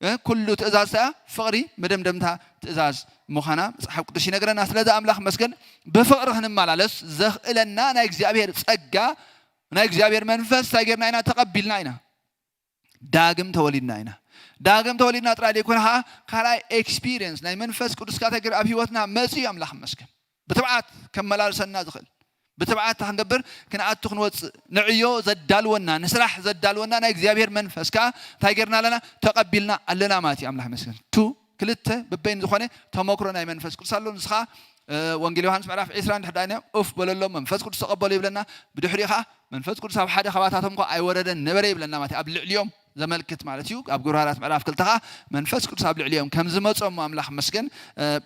እ፣ ኩሉ ትእዛዝ ሰኣ ፍቕሪ መደምደምታ ትእዛዝ ምዃና መጽሓፍ ቅዱስ ይነግረና። ስለዚ ኣምላኽ መስገን ብፍቕሪ ክንመላለስ ዘኽእለና ናይ እግዚኣብሔር ጸጋ፣ ናይ እግዚኣብሔር መንፈስ እንታይ ጌርና ኢና? ተቐቢልና ኢና። ዳግም ተወሊድና ኢና። ዳግም ተወሊድና ጥራይ ዘይኮነ ኸዓ ካልኣይ ኤክስፒሪየንስ ናይ መንፈስ ቅዱስ ካተገር ኣብ ህይወትና መጺኡ ኣምላኽ መስገን። ብትብዓት ከመላልሰና ዝኽእል፣ ብትብዓት ክንገብር፣ ክንኣቱ ክንወፅእ ንዕዮ ዘዳልወና፣ ንስራሕ ዘዳልወና ናይ እግዚኣብሔር መንፈስ ከዓ እንታይ ጌርና ኣለና? ተቐቢልና ኣለና ማለት እዩ። ኣምላኽ ይመስገን። ቱ ክልተ በበይን ዝኾነ ተመክሮ ናይ መንፈስ ቅዱስ ኣሎ። ንስኻ ወንጌል ዮሃንስ ምዕራፍ ዕስራ እንድሕር ዳይና ኡፍ በለሎም መንፈስ ቅዱስ ተቐበሉ ይብለና። ብድሕሪኡ ከዓ መንፈስ ቅዱስ ኣብ ሓደ ከባታቶም እኳ ኣይወረደን ነበረ ይብለና ማለት እዩ። ኣብ ልዕሊኦም ዘመልክት ማለት እዩ። ኣብ ግብረ ሃዋርያት ምዕራፍ ክልተ ከዓ መንፈስ ቅዱስ ኣብ ልዕሊኦም ከም ዝመጾም ኣምላኽ መስገን፣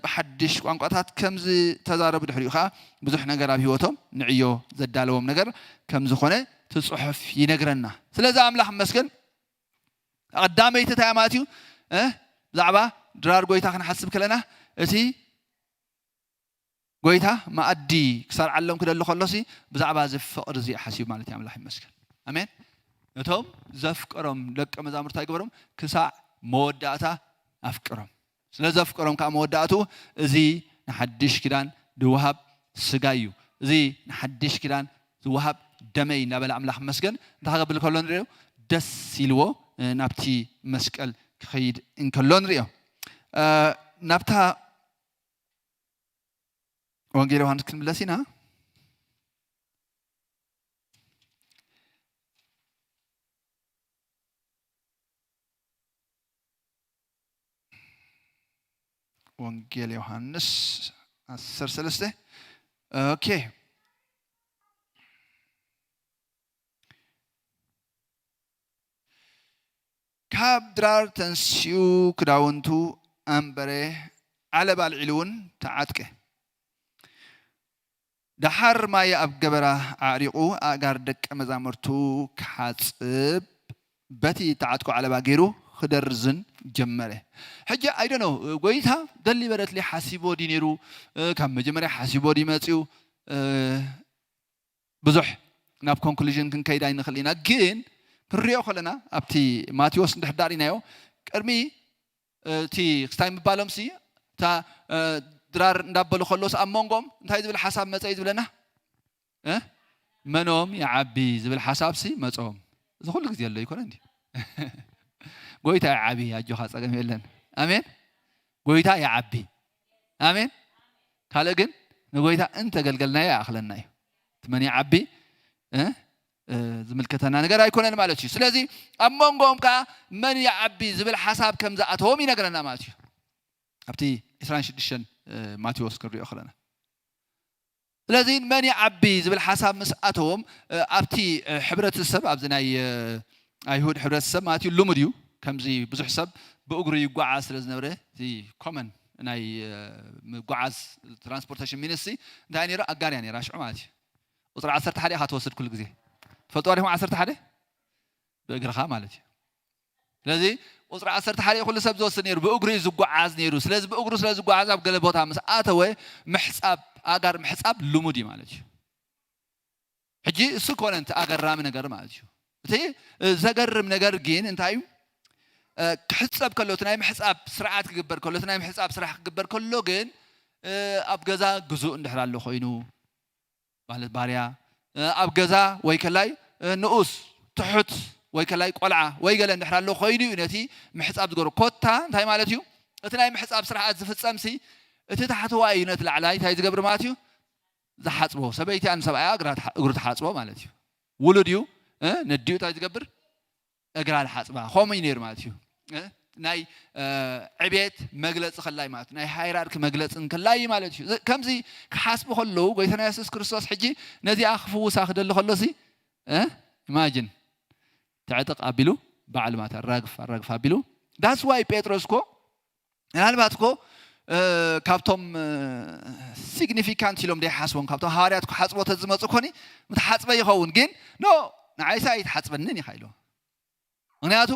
ብሓድሽ ቋንቋታት ከም ዝተዛረቡ ድሕሪኡ ከዓ ብዙሕ ነገር ኣብ ህይወቶም ንዕዮ ዘዳለዎም ነገር ከም ዝኾነ እቲ ጽሑፍ ይነግረና። ስለዚ ኣምላኽ መስገን ቀዳመይቲ እንታይ ማለት እዩ? ብዛዕባ ድራር ጎይታ ክንሓስብ ከለና እቲ ጎይታ መኣዲ ክሰርዓሎም ክደሊ ከሎሲ ብዛዕባ እዚ ፍቕሪ እዚ ሓሲቡ ማለት እዩ። ኣምላኽ ይመስገን። ኣሜን። ነቶም ዘፍቀሮም ደቀ መዛሙርቱ ኣይገበሮም ክሳዕ መወዳእታ ኣፍቅሮም። ስለ ዘፍቀሮም ከዓ መወዳእቱ እዚ ንሓድሽ ኪዳን ዝወሃብ ስጋ እዩ። እዚ ንሓድሽ ኪዳን ዝወሃብ ደመይ እናበለ ኣምላኽ መስገን እንታይ ክገብር ከሎ ንሪኦ? ደስ ኢልዎ ናብቲ መስቀል ክኸይድ እንከሎ ንሪኦ። ናብታ ወንጌል ዮሃንስ ክንምለስ ኢና። ወንጌል ዮሃንስ ዓሰርተ ሰለስተ። ኦኬ። ካብ ድራር ተንሲኡ ክዳውንቱ ኣንበረ፣ ዓለባ ኣልዒሉ እውን ተዓጥቀ። ደሓር ማይ ኣብ ገበራ ኣዕሪቑ ኣእጋር ደቀ መዛሙርቱ ክሓጽብ በቲ ተዓጥቆ ዓለባ ገይሩ ክደርዝን ጀመረ። ሕጂ ኣይደኖ ጎይታ ደሊበረትሊ ሓሲቦ ድዩ ነይሩ? ካብ መጀመርያ ሓሲቦ ድዩ መፅኡ? ብዙሕ ናብ ኮንክሉዥን ክንከይድ ኣይንኽእል ኢና። ግን ክንሪኦ ከለና ኣብቲ ማቴዎስ እንድሕር ዳርኢናዮ ቅድሚ እቲ ክስታይ ምባሎም ሲ እታ ድራር እንዳበሉ ከሎስ ኣብ መንጎም እንታይ ዝብል ሓሳብ መፀ እዩ ዝብለና? መኖም ይዓቢ ዝብል ሓሳብ ሲ መፀኦም። እዚ ኩሉ ግዜ ኣሎ ይኮነ እንዲ? ጎይታ ይዓቢ፣ ኣጆኻ ፀገም የለን። ኣሜን። ጎይታ ይዓቢ። ኣሜን። ካልእ ግን ንጎይታ እንተገልገልናዮ ይኣኽለና እዩ። እቲ መን ይዓቢ ዝምልከተና ነገር ኣይኮነን ማለት እዩ። ስለዚ ኣብ መንጎኦም ከዓ መን ይዓቢ ዝብል ሓሳብ ከም ዝኣተዎም ይነግረና ማለት እዩ። ኣብቲ ዕስራን ሽዱሽተን ማቴዎስ ክንሪኦ ከለና ስለዚ መን ይዓቢ ዝብል ሓሳብ ምስ ኣተዎም ኣብቲ ሕብረተሰብ ኣብዚ ናይ ኣይሁድ ሕብረተሰብ ማለት እዩ ልሙድ እዩ። ከምዚ ብዙሕ ሰብ ብእግሩ ይጓዓዝ ስለ ዝነበረ እቲ ኮመን ናይ ምጓዓዝ ትራንስፖርቴሽን ሚንስ እንታይ ነይሩ? ኣጋር እያ ነይራ ሽዑ ማለት እዩ። ቁፅሪ ዓሰርተ ሓደ ኢኻ ትወስድ ኩሉ ግዜ። ትፈልጥዋ ዲኹም ዓሰርተ ሓደ? ብእግርኻ ማለት እዩ። ስለዚ ቁፅሪ ዓሰርተ ሓደ ኩሉ ሰብ ዝወስድ ነይሩ፣ ብእግሩ እዩ ዝጓዓዝ ነይሩ። ስለዚ ብእግሩ ስለ ዝጓዓዝ ኣብ ገለ ቦታ ምስ ኣተወ ምሕፃብ፣ ኣእጋር ምሕፃብ ልሙድ እዩ ማለት እዩ። ሕጂ እሱ ኮነ እቲ ኣገራሚ ነገር ማለት እዩ። እቲ ዘገርም ነገር ግን እንታይ እዩ? ክሕፀብ ከሎ እቲ ናይ ምሕፃብ ስርዓት ክግበር ከሎ እቲ ናይ ምሕፃብ ስራሕ ክግበር ከሎ ግን ኣብ ገዛ ግዙእ እንድሕር ኣሎ ኮይኑ ማለት ባርያ ኣብ ገዛ ወይ ከላይ ንኡስ ትሑት ወይ ከላይ ቆልዓ ወይ ገለ እንድሕር ኣሎ ኮይኑ እዩ ነቲ ምሕፃብ ዝገብሮ። ኮታ እንታይ ማለት እዩ? እቲ ናይ ምሕፃብ ስርዓት ዝፍፀምሲ እቲ ታሕተዋይ እዩ ነቲ ላዕላይ እንታይ ዝገብር ማለት እዩ? ዝሓፅቦ። ሰበይቲ ኣን ሰብኣያ እግሩ ትሓፅቦ ማለት እዩ። ውሉድ እዩ ነዲኡ እንታይ ዝገብር? እግራ ዝሓፅባ ከምኡ እዩ ነይሩ ማለት እዩ። ናይ ዕቤት መግለፂ ከላይ ማለት ናይ ሃይራርኪ መግለፂ እንከላይ ማለት እዩ። ከምዚ ክሓስቡ ከለዉ ጎይታና የሱስ ክርስቶስ ሕጂ ነዚኣ ክፍውሳ ክደሊ ከሎሲ ኢማጂን ተዕጥቕ ኣቢሉ ባዕሉ ማለት ኣራግፍ ኣራግፍ ኣቢሉ ዳስ ዋይ ጴጥሮስ እኮ ምናልባት እኮ ካብቶም ሲግኒፊካንት ኢሎም ደይሓስቦም ካብቶም ሃዋርያት ክሓፅቦ ተዝመፁ ኮኒ ምተሓፅበ ይኸውን ግን ኖ ንዓይሳ ኣይትሓፅበንን ኢኻ ኢሎ ምክንያቱ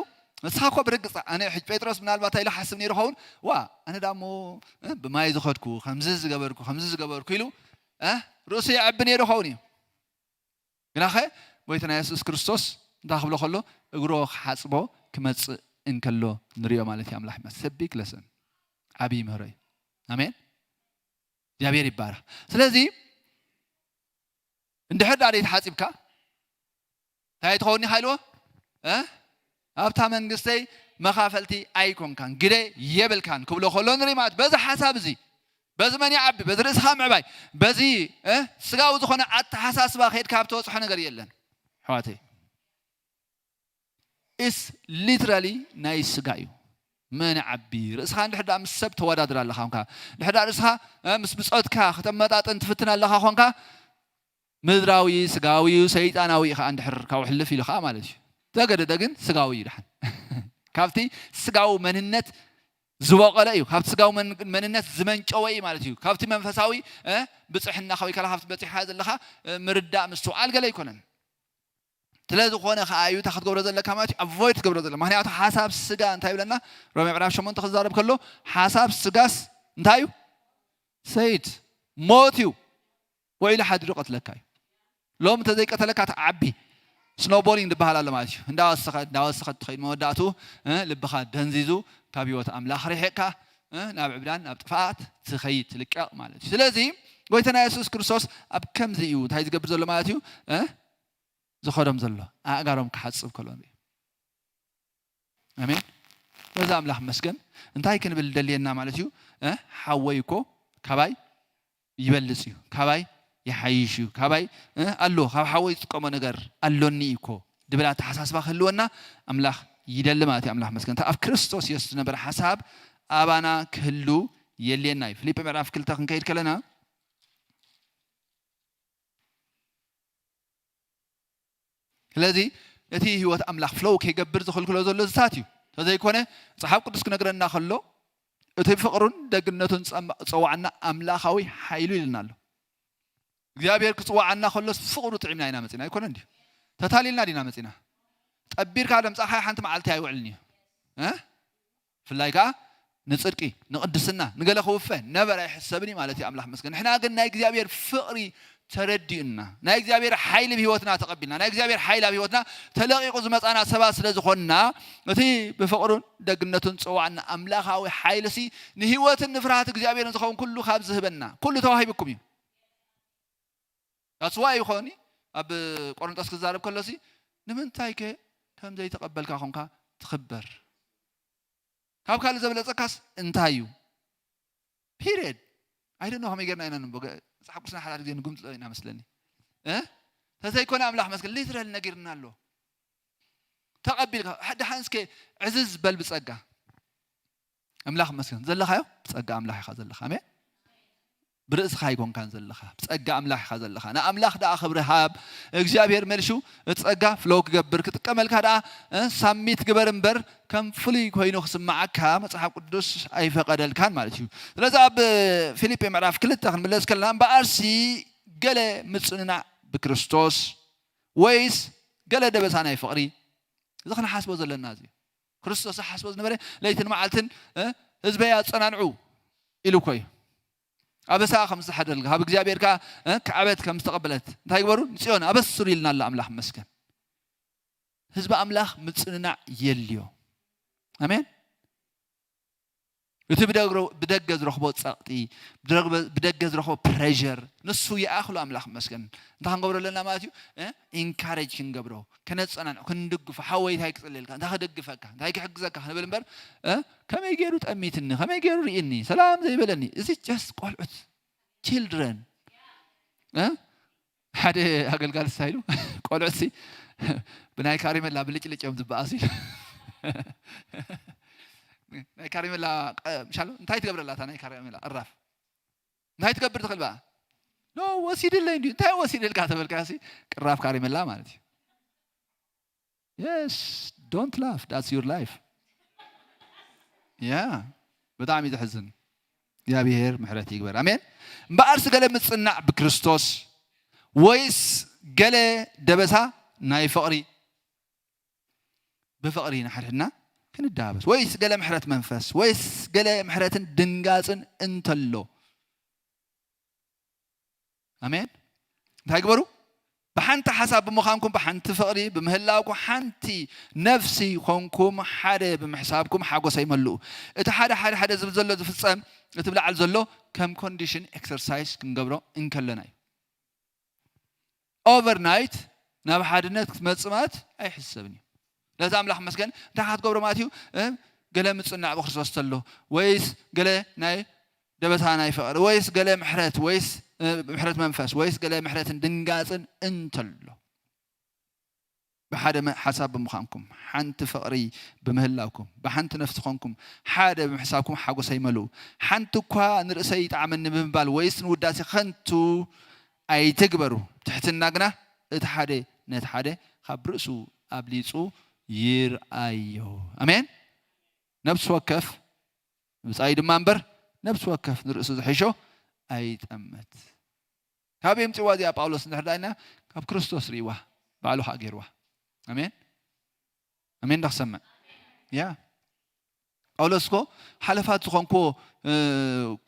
ንስኻ እኮ ብርግፅ ኣነ ሕጅ ጴጥሮስ ምናልባት ኢሉ ሓስብ ነይሩ ኸውን ዋ ኣነ ዳሞ ብማይ ዝኸድኩ ከምዚ ዝገበርኩ ከምዚ ዝገበርኩ ኢሉ ርእሱ የዕቢ ነይሩ ኸውን እዩ ግናኸ ጎይታና የሱስ ክርስቶስ እንታይ ክብሎ ከሎ እግሮ ክሓፅቦ ክመፅእ እንከሎ ንሪኦ ማለት እዩ። ኣምላኽ ይመስገን። Big lesson፣ ዓብዪ ምህሮ እዩ። ኣሜን። እግዚኣብሔር ይባረኽ። ስለዚ እንድሕር ዳ ዘይተሓጺብካ እንታይ ትኸውን ኢኻ ኢልዎ? እ? ኣብታ መንግስተይ መኻፈልቲ ኣይኮንካን፣ ግደ የብልካን ክብሎ ከሎ ንርኢ ማለት። በዚ ሓሳብ እዚ፣ በዚ መን ይዓቢ፣ በዚ ርእስኻ ምዕባይ፣ በዚ፣ እ፣ ስጋዊ ዝኾነ ኣተሓሳስባ ከይድካ ኣብ ትበጽሖ ነገር የለን። ኣሕዋተይ፣ ኢስ ሊትራሊ ናይ ስጋ እዩ። መን ይዓቢ፣ ርእስኻ እንድሕር ደኣ ምስ ሰብ ተወዳድር ኣለኻ ኮንካ፣ እንድሕር ደኣ ርእስኻ፣ እ፣ ምስ ብጾትካ ከተመጣጥን ትፍትን ኣለኻ ኮንካ፣ ምድራዊ፣ ስጋዊ፣ ሰይጣናዊ ኢኻ እንድሕር ካብኡ ሕልፍ ኢሉ ኸዓ ማለት እዩ። ተገደደ ግን ስጋዊ እዩ ደሓን። ካብቲ ስጋዊ መንነት ዝበቐለ እዩ። ካብቲ ስጋዊ መን-፣ መንነት ዝመንጨወ እዩ ማለት እዩ። ካብቲ መንፈሳዊ፣ እ፣ ብጽሕና ወይ ከላ ካብቲ በጺሕካ ዘለኻ፣ እ፣ ምርዳእ ምስትውዓል ገለ ኣይኮነን። ስለ ዝኾነ ኸዓ እዩ እንታይ ክትገብሮ ዘለካ ማለት እዩ? ኣቮይድ ክትገብሮ ዘለካ። ምኽንያቱ ሓሳብ ስጋ እንታይ ይብለና? ሮሜ ምዕራፍ ሸሞንተ ክዛረብ ከሎ ሓሳብ ስጋስ እንታይ እዩ? ሰይድ ሞት እዩ። ውዒሉ ሓዲሩ ቀትለካ እዩ። ሎም እንተዘይቀተለካ ትዓቢ። ስኖቦሊንግ ዝበሃል ኣሎ ማለት እዩ። እንዳወሰኸ፣ እንዳወሰኸ ትኸይድ መወዳእቱ፣ እ፣ ልብኻ ደንዚዙ፣ ካብ ህይወት ኣምላኽ ርሒቕካ፣ እ፣ ናብ ዕብዳን፣ ናብ ጥፍኣት ትኸይድ፣ ትልቀቕ ማለት እዩ። ስለዚ ጎይታና የሱስ ክርስቶስ ኣብ ከምዚ እዩ እንታይ ዝገብር ዘሎ ማለት እዩ? እ፣ ዝኸዶም ዘሎ፣ ኣእጋሮም ክሓጽብ ከሎ ንርኢ። ኣሜን። በዛ ኣምላኽ መስገን። እንታይ ክንብል ደልየና ማለት እዩ? እ፣ ሓወይ እኮ ካባይ ይበልጽ እዩ፣ ካባይ ይሓይሽ እዩ፣ ካባይ፣ እ፣ ኣሎ፣ ካብ ሓወይ ዝጥቀሞ ነገር ኣሎኒ እዩ እኮ ድብል ኣተሓሳስባ ክህልወና ኣምላኽ ይደሊ ማለት እዩ። ኣምላኽ መስገን። እቲ ኣብ ክርስቶስ የሱስ ዝነበረ ሓሳብ ኣባና ክህሉ የልየና እዩ። ፊልጲ ምዕራፍ ክልተ ክንከይድ ከለና፣ ስለዚ እቲ ህይወት ኣምላኽ ፍሎው ከይገብር ዝኽልክሎ ዘሎ ዝታት እዩ። እንተዘይኮነ መጽሓፍ ቅዱስ ክነግረና ከሎ እቲ ፍቕሩን ደግነቱን ጸማ-፣ ጸዋዕና ኣምላኻዊ ሓይሉ ኢልና ኣሎ። እግዚኣብሔር ክጽዋዓና ከሎስ ፍቕሩ ጥዒምና ኢና መጺና፣ ኣይኮነን ድዩ? ተታሊልና ዲና መጺና? ጠቢርካ ደምጻኻ ሓንቲ መዓልቲ ኣይውዕልን እዩ። እ? ብፍላይ ከኣ ንጽድቂ፣ ንቕድስና፣ ንገለ ክውፈ ነበር ኣይሕሰብን እዩ ማለት እዩ። ኣምላኽ መስገን። ንሕና ግን ናይ እግዚኣብሔር ፍቕሪ ተረዲኡና፣ ናይ እግዚኣብሔር ሓይሊ ኣብ ህይወትና ተቐቢልና፣ ናይ እግዚኣብሔር ሓይሊ ኣብ ህይወትና ተለቒቑ ዝመጻና ሰባት ስለ ዝኾንና፣ እቲ ብፍቕሩን ደግነቱን ዝጸዋዕና ኣምላኻዊ ሓይልሲ ንህይወትን ንፍርሃት እግዚኣብሔርን ዝኸውን ኩሉ ካብ ዝህበና፣ ኩሉ ተዋሂብኩም እዩ። That's why ይኾን ኣብ ቆሮንጦስ ክዛረብ ከሎሲ፣ ንምንታይከ ከም ዘይተቐበልካ ኾንካ ትኽበር? ካብ ካልእ ዘብለጸካስ እንታይ እዩ? ፒሪየድ። I don't know ከመይ ጌርና ኢና ንንቦ-፣ መጽሓፍ ቅዱስና ሓዳር ግዜ ንጉምጽሎ ኢና መስለኒ። እ? ተዘይኮነ ኣምላኽ መስገን፣ ሊትራሊ ነጊርና ኣሎ። ተቐቢልካ፣ ደሓን እስከ ዕዝዝ በል ብጸጋ። ኣምላኽ መስገን። ዘለኻዮ ብጸጋ ኣምላኽ ኢኻ ዘለኻ። ኣሜን። ብርእስኻ ኣይኮንካን ዘለኻ፣ ብጸጋ ኣምላኽ ኢኻ ዘለኻ። ንኣምላኽ ደኣ ክብሪ ሃብ። እግዚኣብሔር መልሹ እቲ ጸጋ ፍሎው ክገብር ክጥቀመልካ ደኣ፣ እ፣ ሳሚት ግበር እምበር፣ ከም ፍሉይ ኮይኑ ክስምዓካ መጽሓፍ ቅዱስ ኣይፈቐደልካን ማለት እዩ። ስለዚ ኣብ ፊልጲ ምዕራፍ ክልተ ክንምለስ ከለና፣ እምበኣርሲ ገለ ምጽንናዕ ብክርስቶስ ወይስ ገለ ደበሳ ናይ ፍቕሪ? እዚ ክንሓስቦ ዘለና እዚ እዩ። ክርስቶስ ዝሓስቦ ዝነበረ ለይትን መዓልትን፣ እ፣ ህዝበይ ኣጸናንዑ ኢሉ እኮ እዩ። ኣበሳ ከም ዝተሓደረልካ፣ ካብ እግዚኣብሔር ከኣ፣ እ፣ ክዕበት ከም ዝተቐበለት እንታይ ግበሩ? ንጽዮን ኣበስሩ ኢልና ኣሎ ኣምላኽ ይመስገን። ህዝቢ ኣምላኽ ምጽንናዕ የድልዮ። ኣሜን። እቲ ብደግሮ-፣ ብደገ ዝረኽቦ ጸቕጢ፣ ብደግበ-፣ ብደገ ዝረኽቦ ፕሬሸር፣ ንሱ ይኣኽሎ ኣምላኽ ይመስገን። እንታይ ክንገብሮ ኣለና ማለት እዩ? እ፣ ኢንካሬጅ ክንገብሮ፣ ከነጸናንዖ፣ ክንድግፎ። ሓወይ እንታይ ክጽልየልካ? እንታይ ክድግፈካ? እንታይ ክሕግዘካ? ክንብል እምበር፣ እ፣ ከመይ ገይሩ ጠሚትኒ? ከመይ ገይሩ ርኢኒ? ሰላም ዘይበለኒ? እዚ ጀስት ቆልዑት፣ ችልድረን። እ? ሓደ ኣገልጋሊ እንታይ ኢሉ? ቆልዑትሲ ብናይ ካሪመላ ብልጭልጭ እዮም ዝበኣሱ። ናይ ካሪመላ ቀ-፣ ምሻሉ እንታይ ትገብረላ እታ ናይ ካሪመላ ቅራፍ? እንታይ ትገብር ትኽእል በኣ? ኖ፣ ወሲድለይ እንድዩ። እንታይ ወሲድልካ ተበልካሲ ቅራፍ ካሪመላ ማለት እዩ። የስ፣ don't laugh, that's your life። ያ፣ ብጣዕሚ እዩ ዘሕዝን። እግዚኣብሔር ምሕረት ይግበር። ኣሜን። እምበኣርሲ ገለ ምጽናዕ ብክርስቶስ ወይስ ገለ ደበሳ ናይ ፍቕሪ? ብፍቕሪ ንሓድሕድና ክንደባበስ ወይስ ገለ ምሕረት መንፈስ ወይስ ገለ ምሕረትን ድንጋጽን እንተሎ? ኣሜን። እንታይ ግበሩ? ብሓንቲ ሓሳብ ብምዃንኩም፣ ብሓንቲ ፍቕሪ ብምህላውኩም፣ ሓንቲ ነፍሲ ኮንኩም፣ ሓደ ብምሕሳብኩም ሓጎሰይ መልኡ። እቲ ሓደ ሓደ ሓደ ዝብል ዘሎ ዝፍጸም፣ እቲ ብላዕሊ ዘሎ ከም ኮንዲሽን ኤክሰርሳይዝ ክንገብሮ እንከለና እዩ። ኦቨርናይት ናብ ሓድነት ክትመጽእ ማለት ኣይሕሰብን እዩ። ለዚ ኣምላኽ መስገን እንታይ ክትገብሮ ማለት እዩ? እ፣ ገለ ምጽናዕ ብክርስቶስ ተሎ፣ ወይስ ገለ ናይ ደበታ ናይ ፍቕሪ፣ ወይስ ገለ ምሕረት፣ ወይስ እ፣ ምሕረት መንፈስ፣ ወይስ ገለ ምሕረትን ድንጋጽን እንተሎ፣ ብሓደ መ-፣ ሓሳብ ብምዃንኩም፣ ሓንቲ ፍቕሪ ብምህላውኩም፣ ብሓንቲ ነፍሲ ኾንኩም፣ ሓደ ብምሕሳብኩም ሓጎሰይ መልኡ። ሓንቲ እኳ ንርእሰይ ይጥዓመኒ ብምባል ወይስ ንውዳሴ ከንቱ ኣይትግበሩ። ትሕትና ግና እቲ ሓደ ነቲ ሓደ ካብ ርእሱ ኣብሊጹ ይርኣዮ። ኣሜን። ነፍሲ ወከፍ ንብጻይ ድማ እምበር፣ ነፍሲ ወከፍ ንርእሱ ዝሕሾ ኣይጠምት። ካብ የምጽዋ እዚኣ ጳውሎስ እንድሕር ዳይና ካብ ክርስቶስ ርእይዋ፣ ባዕሉ ኸኣ ገይርዋ። ኣሜን። ኣሜን። እንዳክሰምዕ ያ ጳውሎስ እኮ ሓለፋት ዝኾንኩዎ እ፣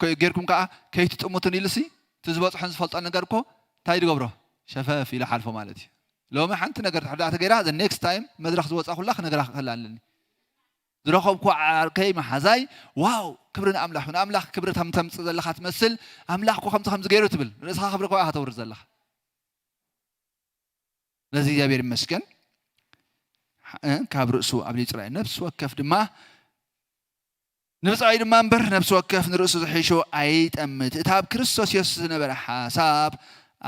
ከ-፣ ጌርኩም ከኣ ከይትጥምቱን ኢሉሲ፣ እቲ ዝበጽሖን ዝፈልጦ ነገር እኮ እንታይ ዝገብሮ? ሸፈፍ ኢለ ሓልፎ ማለት እዩ። ሎሚ ሓንቲ ነገር ትሕዳእተ ገይራ፣ the next time መድረኽ ዝወጻ ኩላ ክነግራ ክኽእል ኣለኒ። ዝረኸብኩ ዓርከይ መሓዛይ፣ ዋው፣ ክብሪ ንኣምላኽ፣ ንኣምላኽ ክብሪ ከም ተምጽእ ዘለኻ ትመስል፣ ኣምላኽ እኮ ከምዚ ከምዚ ገይሩ ትብል፣ ርእስኻ ክብሪ እኮ ኢኻ ተውርድ ዘለኻ። ስለዚ እግዚኣብሔር ይመስገን። እ፣ ካብ ርእሱ ኣብሊጹ ርኣየ። ነፍሲ ወከፍ ድማ ንብጻዩ ድማ እምበር፣ ነፍሲ ወከፍ ንርእሱ ዝሕሾ ኣይጠምት። እቲ ኣብ ክርስቶስ የሱስ ዝነበረ ሓሳብ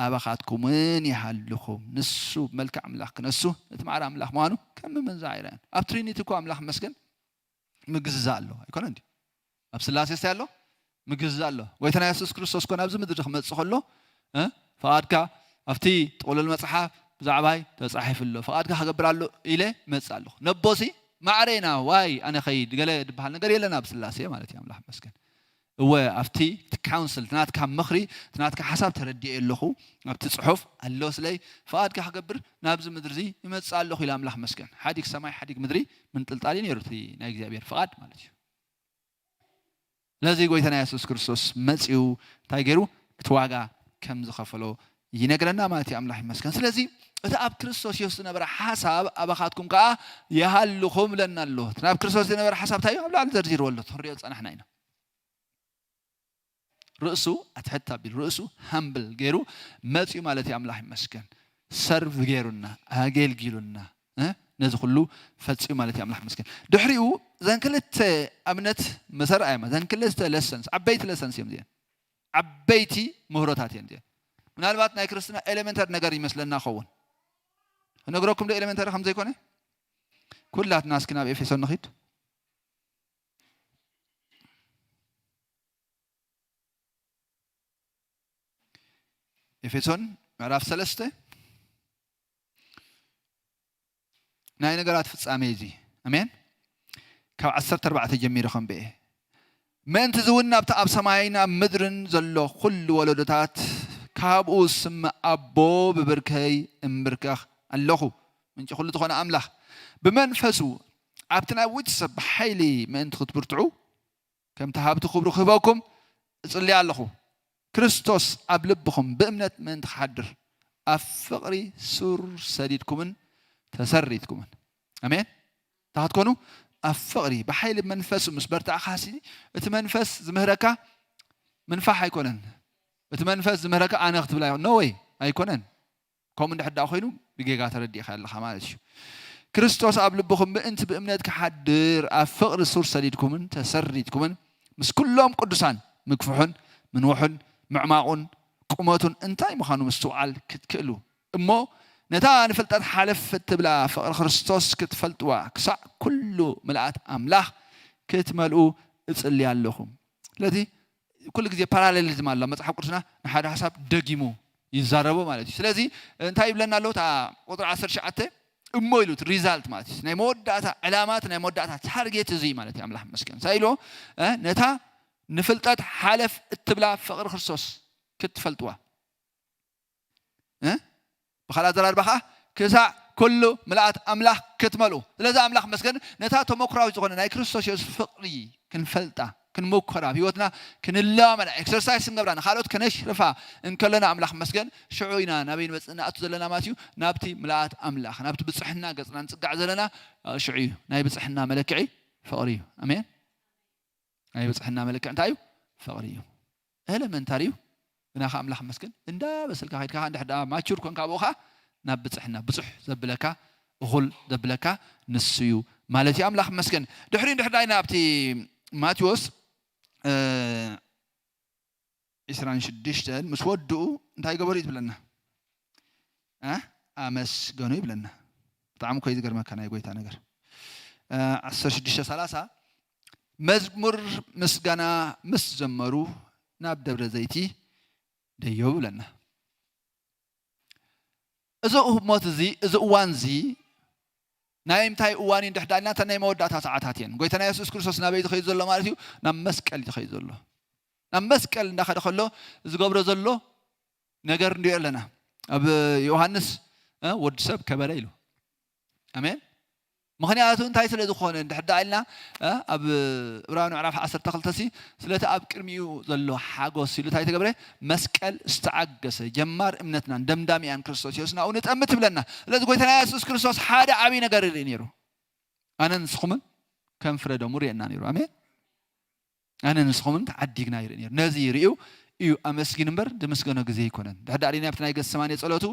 ኣባኻትኩምን ይሃልኹም። ንሱ ብመልክዕ ኣምላኽ ክነሱ፣ ነቲ ማዕረ ኣምላኽ ምዃኑ ከም ምምንዛዕ ኣይረኣን። ኣብ ትሪኒቲ እኮ ኣምላኽ ይመስገን ምግዝዛ ኣሎ። ኣይኮነን ድዩ? ኣብ ስላሴ እንታይ ኣሎ? ምግዝዛ ኣሎ። ጎይታና የሱስ ክርስቶስ እኮ ናብዚ ምድሪ ክመጽእ ከሎ፣ እ፣ ፍቓድካ ኣብቲ ጥቕሉል መጽሓፍ ብዛዕባይ ተጻሒፉ ኣሎ። ፍቓድካ ክገብር ኣሎ ኢለ እመጽእ ኣለኹ። ነቦሲ ማዕረ ኢና፣ ዋይ፣ ኣነ ኸይድ፣ ገለ ዝበሃል ነገር የለን ኣብ ስላሴ ማለት እዩ። ኣምላኽ ይመስገን። እወ፣ ኣብቲ፣ እቲ ካውንስል፣ እቲ ናትካ ምኽሪ፣ እቲ ናትካ ሓሳብ ተረዲኤ ኣለኹ። ኣብቲ ጽሑፍ ኣሎ ስለይ ፍቓድካ ክገብር ናብዚ ምድሪ እዚ ይመጽእ ኣለኹ ኢለ ኣምላኽ መስገን። ሓዲግ ሰማይ፣ ሓዲግ ምድሪ ምንጥልጣል እዩ ነይሩ፣ እቲ ናይ እግዚኣብሔር ፍቓድ ማለት እዩ። ስለዚ ጎይታና የሱስ ክርስቶስ መጺኡ እንታይ ገይሩ? እቲ ዋጋ ከም ዝኸፈሎ ይነግረና ማለት እዩ። ኣምላኽ ይመስገን። ስለዚ እቲ ኣብ ክርስቶስ የሱስ ዝነበረ ሓሳብ ኣባኻትኩም ከኣ ይሃልኹም ኢለና ኣሎ። እቲ ናብ ክርስቶስ ዝነበረ ሓሳብ እንታይ እዩ? ኣብ ላዕሊ ዘርዚርዎ ኣሎ፣ ክንሪኦ ዝጸናሕና ኢና። ርእሱ ኣትሕት ኣቢሉ፣ ርእሱ ሃምብል ገይሩ መጺኡ ማለት እዩ። ኣምላኽ ይመስገን። ሰርቭ ገይሩና፣ ኣገልጊሉና፣ እ፣ ነዚ ኩሉ ፈጺሙ ማለት እዩ። ኣምላኽ ይመስገን። ድሕሪኡ እዘን ክልተ ኣብነት መሰር ኣየማ፣ እዘን ክልተ ለሰንስ፣ ዓበይቲ ለሰንስ እዮም እዚአን። ዓበይቲ ምህሮታት እየን እዚአን። ምናልባት ናይ ክርስትና ኤሌመንተሪ ነገር ይመስለና ኸውን። ክነግረኩም ዶ ኤሌመንተሪ ከም ዘይኮነ? ኩላትና እስኪ ናብ ኤፌሶን ንኺድ። ኤፌሶን ምዕራፍ ሰለስተ ናይ ነገራት ፍጻሜ እዚ። ኣሜን። ካብ ዓሰርተ ኣርባዕተ ጀሚሩ ከንብኤ። ምእንቲ እዚ እውን ናብቲ ኣብ ሰማይን ኣብ ምድርን ዘሎ ኩሉ ወለዶታት ካብኡ ስም ኣቦ ብብርከይ እምብርከኽ ኣለኹ። ምንጪ ኩሉ ዝኾነ ኣምላኽ ብመንፈሱ ኣብቲ ናይ ውጭ ሰብ ብሓይሊ ምእንቲ ክትብርትዑ ከምቲ ሃብቲ ክብሩ ክህበኩም እጽሊ ኣለኹ። ክርስቶስ ኣብ ልብኹም ብእምነት ምእንቲ ክሓድር ኣብ ፍቕሪ ሱር ሰዲድኩምን ተሰሪትኩምን። ኣሜን። እንታይ ክትኮኑ? ኣብ ፍቕሪ ብሓይሊ መንፈሱ ምስ በርታዕኻሲ እቲ መንፈስ ዝምህረካ ምንፋሕ ኣይኮነን። እቲ መንፈስ ዝምህረካ ኣነ ክትብል ኣይኮ-፣ ኖ ወይ ኣይኮነን። ከምኡ እንድሕር ደኣ ኮይኑ ብጌጋ ተረዲእካ ኣለኻ ማለት እዩ። ክርስቶስ ኣብ ልብኹም ምእንቲ ብእምነት ክሓድር ኣብ ፍቕሪ ሱር ሰዲድኩምን ተሰሪትኩምን ምስ ኩሎም ቅዱሳን ምግፍሑን ምንውሑን ምዕማቑን ቁመቱን እንታይ ምዃኑ ምስትውዓል ክትክእሉ እሞ ነታ ንፍልጠት ሓለፍ እትብላ ፍቕሪ ክርስቶስ ክትፈልጥዋ ክሳዕ ኩሉ ምልኣት ኣምላኽ ክትመልኡ እጽሊ ኣለኹ። ስለዚ ኩሉ ግዜ ፓራሌሊዝም ኣሎ። መጽሓፍ ቅዱስና ንሓደ ሓሳብ ደጊሙ ይዛረቦ ማለት እዩ። ስለዚ እንታይ ይብለና ኣሎ? እታ ቁጥሪ ዓሰርተ ትሽዓተ እሞ ኢሉ ሪዛልት ማለት እዩ። ናይ መወዳእታ ዕላማ፣ እቲ ናይ መወዳእታ ታርጌት እዚ ማለት እዩ። ኣምላኽ ይመስገን። እንታይ ኢልዎ? እ፣ ነታ ንፍልጠት ሓለፍ እትብላ ፍቕሪ ክርስቶስ ክትፈልጥዋ። እ? ብኻልእ ኣዘራርባ ኸዓ ክሳዕ ኩሉ ምልኣት ኣምላኽ ክትመልኡ። ስለዚ ኣምላኽ መስገን ነታ ተመኩራዊት ዝኾነ ናይ ክርስቶስ የሱስ ፍቕሪ ክንፈልጣ ክንሞከራ፣ ኣብ ህይወትና ክንለማመዳ፣ ኤክሰርሳይስ ክንገብራ፣ ንኻልኦት ከነሽርፋ እንከለና፣ ኣምላኽ መስገን፣ ሽዑ ኢና ናበይ ንመጽእ ንኣቱ ዘለና ማለት እዩ? ናብቲ ምልኣት ኣምላኽ፣ ናብቲ ብጽሕና ገጽና ንጽጋዕ ዘለና። ሽዑ እዩ ናይ ብጽሕና መለክዒ ፍቕሪ እዩ። ኣሜን። ናይ ብጽሕና መለክዒ እንታይ እዩ? ፍቕሪ እዩ። ኤለመንታሪ እዩ። ግና ከ ኣምላኽ መስገን፣ እንዳ በሰልካ ከይድካ፣ እንድሕር ደኣ ማቹር ኮንካ፣ ኣብኡ ኸኣ ናብ ብጽሕና፣ ብጹሕ ዘብለካ፣ እኹል ዘብለካ ንሱ እዩ ማለት እዩ። ኣምላኽ መስገን። ድሕሪ እንድሕር ደኣ ኢና ኣብቲ ማቴዎስ፣ እ፣ ዕስራን ሽዱሽተን ምስ ወድኡ እንታይ ገበሩ እዩ ዝብለና? እ? ኣመስገኑ ይብለና። ብጣዕሚ እኮ እዩ ዝገርመካ ናይ ጎይታ ነገር። እ፣ ዓሰርተ ሽዱሽተ ሰላሳ፣ መዝሙር ምስጋና ምስ ዘመሩ ናብ ደብረ ዘይቲ ደየቡ ይብለና። እዚ እሞት እዚ፣ እዚ እዋን እዚ ናይ ምንታይ እዋን እዩ እንድሕር ዳልና፣ እተን ናይ መወዳእታ ሰዓታት እየን። ጎይታና የሱስ ክርስቶስ ናበይ ዝኸይድ ዘሎ ማለት እዩ? ናብ መስቀል እዩ ዝኸይድ ዘሎ። ናብ መስቀል እንዳኸደ ከሎ ዝገብሮ ዘሎ ነገር ንሪኦ ኣለና። ኣብ ዮሃንስ፣ እ፣ ወዲ ሰብ ከበረ ኢሉ። ኣሜን። ምኽንያቱ እንታይ ስለ ዝኾነ እንድሕር ደኣ ኢልና፣ እ፣ ኣብ ዕብራውያን ምዕራፍ ዓሰርተ ክልተ ሲ፣ ስለቲ ኣብ ቅድሚኡ ዘሎ ሓጎስ ኢሉ እንታይ ተገብረ? መስቀል ዝተዓገሰ፣ ጀማር እምነትናን ደምዳሚኣን ክርስቶስ ኢየሱስ ናብኡ ንጠምት ትብለና። ስለዚ ጎይታና የሱስ ክርስቶስ ሓደ ዓብዪ ነገር ይርኢ ነይሩ። ኣነ ንስኹምን ከም ፍረ ደሙ ርእየና ነይሩ። ኣሜን። ኣነ ንስኹምን ተዓዲግና ይርኢ ነይሩ። ነዚ ርእዩ እዩ ኣመስጊን እምበር፣ ዝምስገኖ ግዜ ኣይኮነን። ድሕር ዳኣ ሪእና ኣብቲ ናይ ገሰማኔ ጸሎቱ፣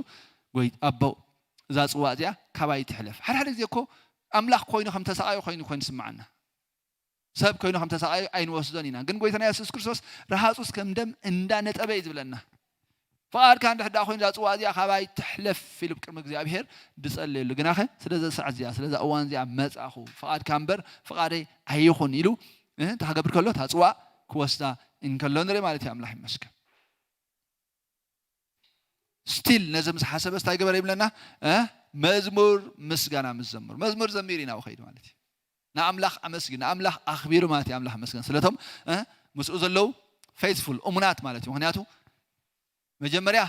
"ጎይ-፣ ኣቦ፣ እዛ ጽዋ እዚኣ ካባይ ትሕለፍ።" ሓደ ሓደ ግዜ እኮ ኣምላኽ ኮይኑ ከም ተሰቓዩ ኮይኑ፣ ኮይኑ ይስምዓና። ሰብ ኮይኑ ከም ተሰቓዩ ኣይንወስዶን ኢና። ግን ጎይታና የሱስ ክርስቶስ ረሃጹስ ከም ደም እንዳነጠበ እዩ ዝብለና። ፍቓድካ እንድሕር ደኣ ኮይኑ፣ እዛ ጽዋ እዚኣ ካባይ ትሕለፍ ኢሉ ቅድሚ እግዚኣብሄር ዝጸልየሉ። ግናኸ ስለዛ ሰዓት እዚኣ፣ ስለዛ እዋን እዚኣ መጻኹ፣ ፍቓድካ እምበር ፍቓደይ ኣይኹን ኢሉ፣ እ፣ እንታይ ክገብር ከሎ፣ እታ ጽዋ ክወስዳ እንከሎ ንርኢ ማለት እዩ። ኣምላኽ ይመስገን። ስቲል ነዚ ምስ ሓሰበ እንታይ ገበረ ይብለና? እ፣ መዝሙር ምስጋና ምስ ዘምሩ። መዝሙር ዘሚሩ እዩ ናብኡ ከይዱ ማለት እዩ። ንኣምላኽ ኣመስግን፣ ንኣምላኽ ኣኽቢሩ ማለት እዩ። ኣምላኽ መስገን። ስለቶም፣ እ፣ ምስኡ ዘለዉ ፌይትፉል፣ እሙናት ማለት እዩ። ምኽንያቱ መጀመርያ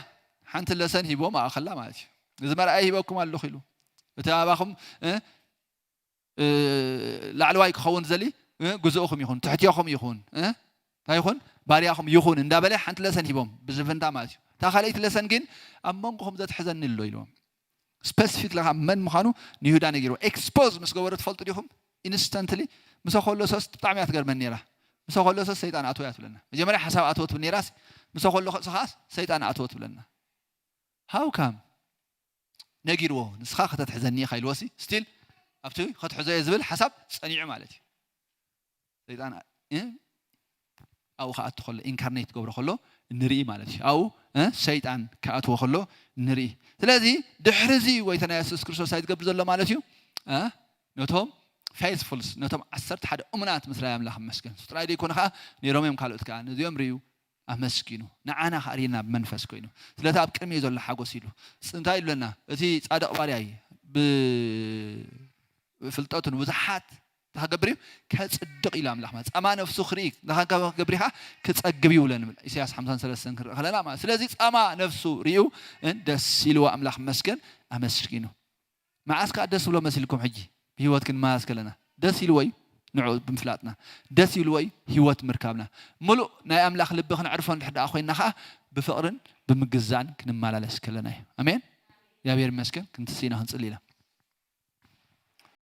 ሓንቲ ለሰን ሂቦም ኣእኸላ ማለት እዩ። "እዚ መርኣይ ሂበኩም ኣለኹ" ኢሉ። "እቲ ኣባኹም፣ እ፣ እ፣ ላዕለዋይ ክኸውን ዝደሊ፣ እ፣ ግዙእኹም ይኹን፣ ትሕትኹም ይኹን፣ እ፣ እንታይ ይኹን፣ ባርያኹም ይኹን" እንዳበለ ሓንቲ ለሰን ሂቦም፣ ብዝፍንታ ማለት እዩ። እታ ካልኣይቲ ለሰን ግን "ኣብ መንጎኹም ዘትሕዘኒ ኣሎ" ኢልዎም። ስፐሲፊክ ለኻ መን ምዃኑ ንይሁዳ ነጊርዎ። ኤክስፖዝ ምስ ገበሮ ትፈልጡ ዲኹም? ኢንስተንትሊ፣ "ምሰ ከሎ ሰስ ብጣዕሚ እያ ትገርመኒ ነይራ። ምሰ ከሎ ሰስ ሰይጣን ኣትዎ እያ ትብለና። መጀመርያ ሓሳብ ኣትዎ ትብል ነይራስ፣ ምሰ ከሎ ከ-፣ ሰኻስ ሰይጣን ኣትዎ ትብለና። ሃው ካም?" ነጊርዎ። "ንስኻ ከተትሕዘኒ ኢኻ" ኢልዎ ሲ፣ ስቲል ኣብቲ "ከትሕዞ እየ" ዝብል ሓሳብ ጸኒዑ ማለት እዩ። ሰይጣን፣ እ፣ ኣብኡ ክኣቱ ከሎ፣ ኢንካርኔት ክገብሮ ከሎ ንርኢ ማለት እዩ። ኣብኡ፣ እ፣ ሰይጣን ክኣትዎ ከሎ ንርኢ። ስለዚ ድሕሪ እዚ ጎይታና የሱስ ክርስቶስ እንታይ ዝገብር ዘሎ ማለት እዩ? እ፣ ነቶም ፌይትፉልስ፣ ነቶም ዓሰርተ ሓደ እሙናት ምስ ረኣየ ኣምላኽ ይመስገን። እሱ ጥራይ ዘይኮነ ከኣ ነይሮም እዮም ካልኦት ከኣ። ነዚኦም ርእዩ ኣመስጊኑ። ንዓና ከኣ ርእየና ብመንፈስ ኮይኑ። ስለቲ ኣብ ቅድሚኡ ዘሎ ሓጎስ ኢሉ። ስ-፣ እንታይ ኢሉና? እቲ ጻድቕ ባርያይ ብ-፣ ብፍልጠቱ ንብዙሓት እንታይ ክገብር እዩ? ከጽድቕ ኢሉ ኣምላኽ ማለት። ጻማ ነፍሱ ክርኢ፣ እንታይ ክገብር እዩ ከኣ? ክጸግብ እዩ ብሎ ንብል። ኢሳያስ ሓምሳን ሰለስተን ክንርኢ ከለና ማለት። ስለዚ ጻማ ነፍሱ ርእዩ፣ እ፣ ደስ ኢልዎ ኣምላኽ መስገን ኣመስጊኑ። መዓስ ከኣ ደስ ብሎ መሲልኩም ሕጂ ብህይወት ክንመላለስ ከለና? ደስ ኢልዎ እዩ ንዕኡ ብምፍላጥና። ደስ ኢልዎ እዩ ህይወት ምርካብና። ምሉእ ናይ ኣምላኽ ልቢ ክነዕርፎ እንድሕር ደኣ ኮይንና ከኣ ብፍቕርን ብምግዛእን ክንመላለስ ከለና እዩ። ኣሜን። እግዚኣብሔር ይመስገን። ክንትስኢና ክንጽሊ ኢና።